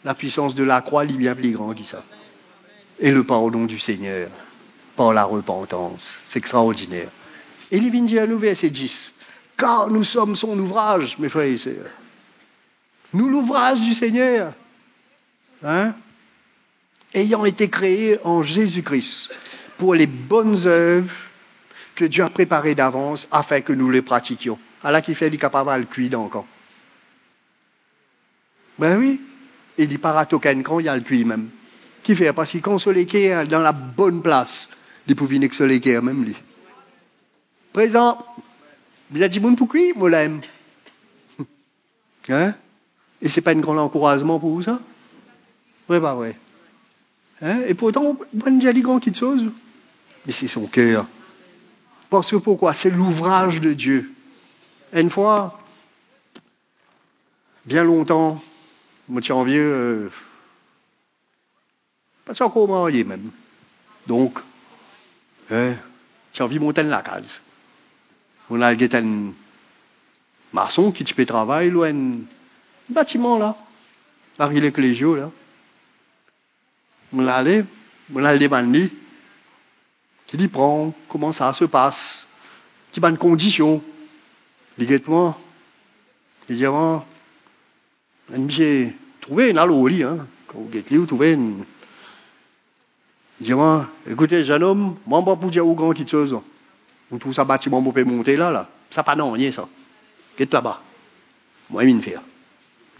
Lapwisans de lakrwa, li bien pli gran ki sa. E le pardon du Seigneur par la repentance. C'est extraordinaire. E li vinn dir nou, verse dis, car nous sommes son ouvrage, mes frères et sœurs. Nous, l'ouvrage du Seigneur, hein, ayant été créés en Jésus-Christ pour les bonnes œuvres que Dieu a préparées d'avance afin que nous les pratiquions. Ala kifer li kapav al kwir dan kan. Ben wi. E li pa rat okenn kan, li al kwir mem. Kifer? Parski kan so leker dan labonn plas, li pou vinn ek so leker mem li. Prezan, bizin dimoun pou kwir, mo lem. Hein? E se pa enn gran lankourazman pou ou sa? Vre pa vre? Hein? E pourtan, ou pa'nn dir li gran kitsoz. Mais c'est son cœur. Parce que pourquoi? C'est l'ouvrage de Dieu. Enn fwa, bien lontan, mo ti anvi, euh, pa ti ankor marye mem. Donk, eh, ti anvi mont enn lakaz. Mo al get enn mason ki ti pe travay lor enn batiman la, la rue Leclergeau la. Mo al, mo al demann li ki li pran, kouma sa se pas, ki bann kondision. Li get mwa, li dir mwa, enn misie, trouve ena lor li, hein. Kan ou get li, ou trouve enn, li dir mwa, ekoute, zennom, mwa, mo pa pou dir ou gran kitsoz. Ou trouv sa batiman mo pe monte la, la? Sa pa nanye sa. Get laba. Mwa, mo'nn fer.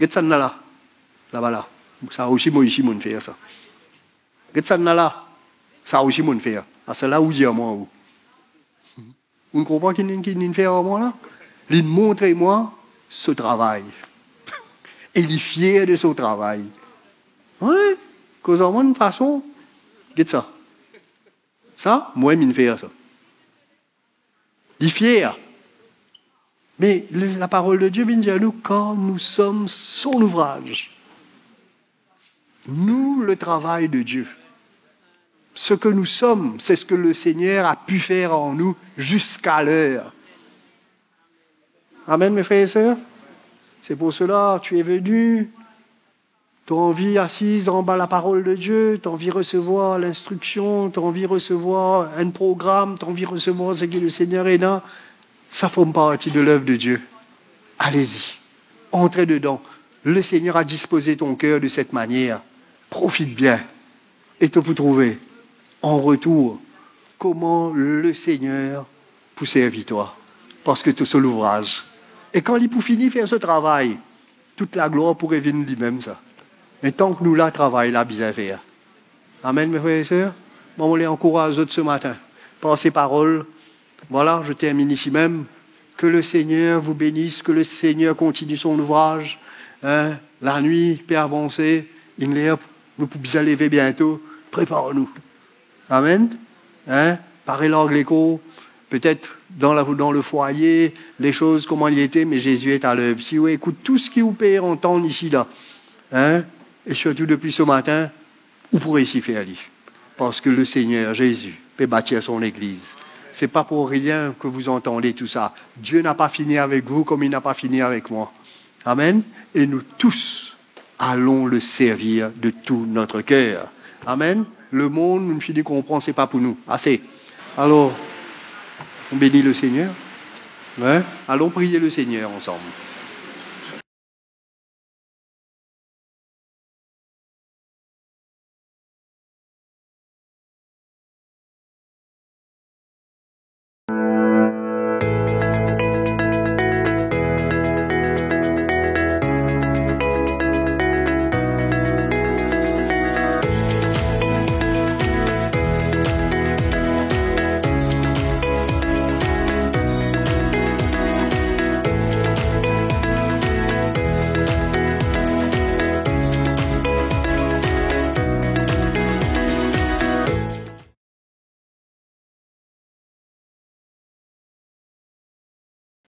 Get sannla la. Laba la. Sa osi, mo isi, mo'nn fer sa. Get sannla la. Sa osi, mo'nn fer. Asala, ou dir mwa, ou. Ou konpran ki, ki, ki'nn fer ar mwa la? Li montre mwa so travay. E li fier de so travay. Wi, koz ar mwa enn fason. Get sa. Sa, mwa, mo'nn fer sa. Li fier. Me le, la parole de Dieu vinn dir nou, car nous sommes son ouvrage. Nous, le travail de Dieu. Ce que nous sommes, c'est ce que le Seigneur a pu faire en nous jusqu'à l'heure. Amen, mes frères et sœurs. C'est pour cela, tu es venu, t'as envie assise en bas la parole de Dieu, t'as envie recevoir l'instruction, t'as envie recevoir un programme, t'as envie recevoir ce que le Seigneur est là. Ça forme partie de l'œuvre de Dieu. Allez-y. Entrez dedans. Le Seigneur a disposé ton cœur de cette manière. Profite bien. E to pou trouve, an retour, kouma le Seigneur pou servi twa. Parski to so louvraz. E kan li pou fini fer so travay, tout laglwar pou revinn limem sa. Me tank nou la, travay la bizin fer. Amen, mes frères et sœurs. Mwa, mo le ankouraz zot se matin par se parol. Voilà, je termine ici même. Que le Seigneur vous bénisse, que le Seigneur continue son ouvrage. Hein, lanwit pe avanse, inn ler nou pou bizin leve biento. Prepar nou. Amen. Hein? Pare larg lekor, petet dan la, dan le fwaye, le soz kouma li ete, me Zezi est à l'œuvre. Si ou ekout tou seki ou pe antann isi la, hein, e sirtou depi se matin, ou pou resi fer li. Parski le Seigneur Jésus pe batir son legliz. C'est pas pour rien que vous entendez tout ça. Dieu n'a pas fini avec vous comme il n'a pas fini avec moi. Amen. Et nous tous allons le servir de tout notre cœur. Amen. Lemond, nou fini konpran, se pa pou nou. Ase. Alors, on bénit le Seigneur. Hein? Allons prier le Seigneur ensemble.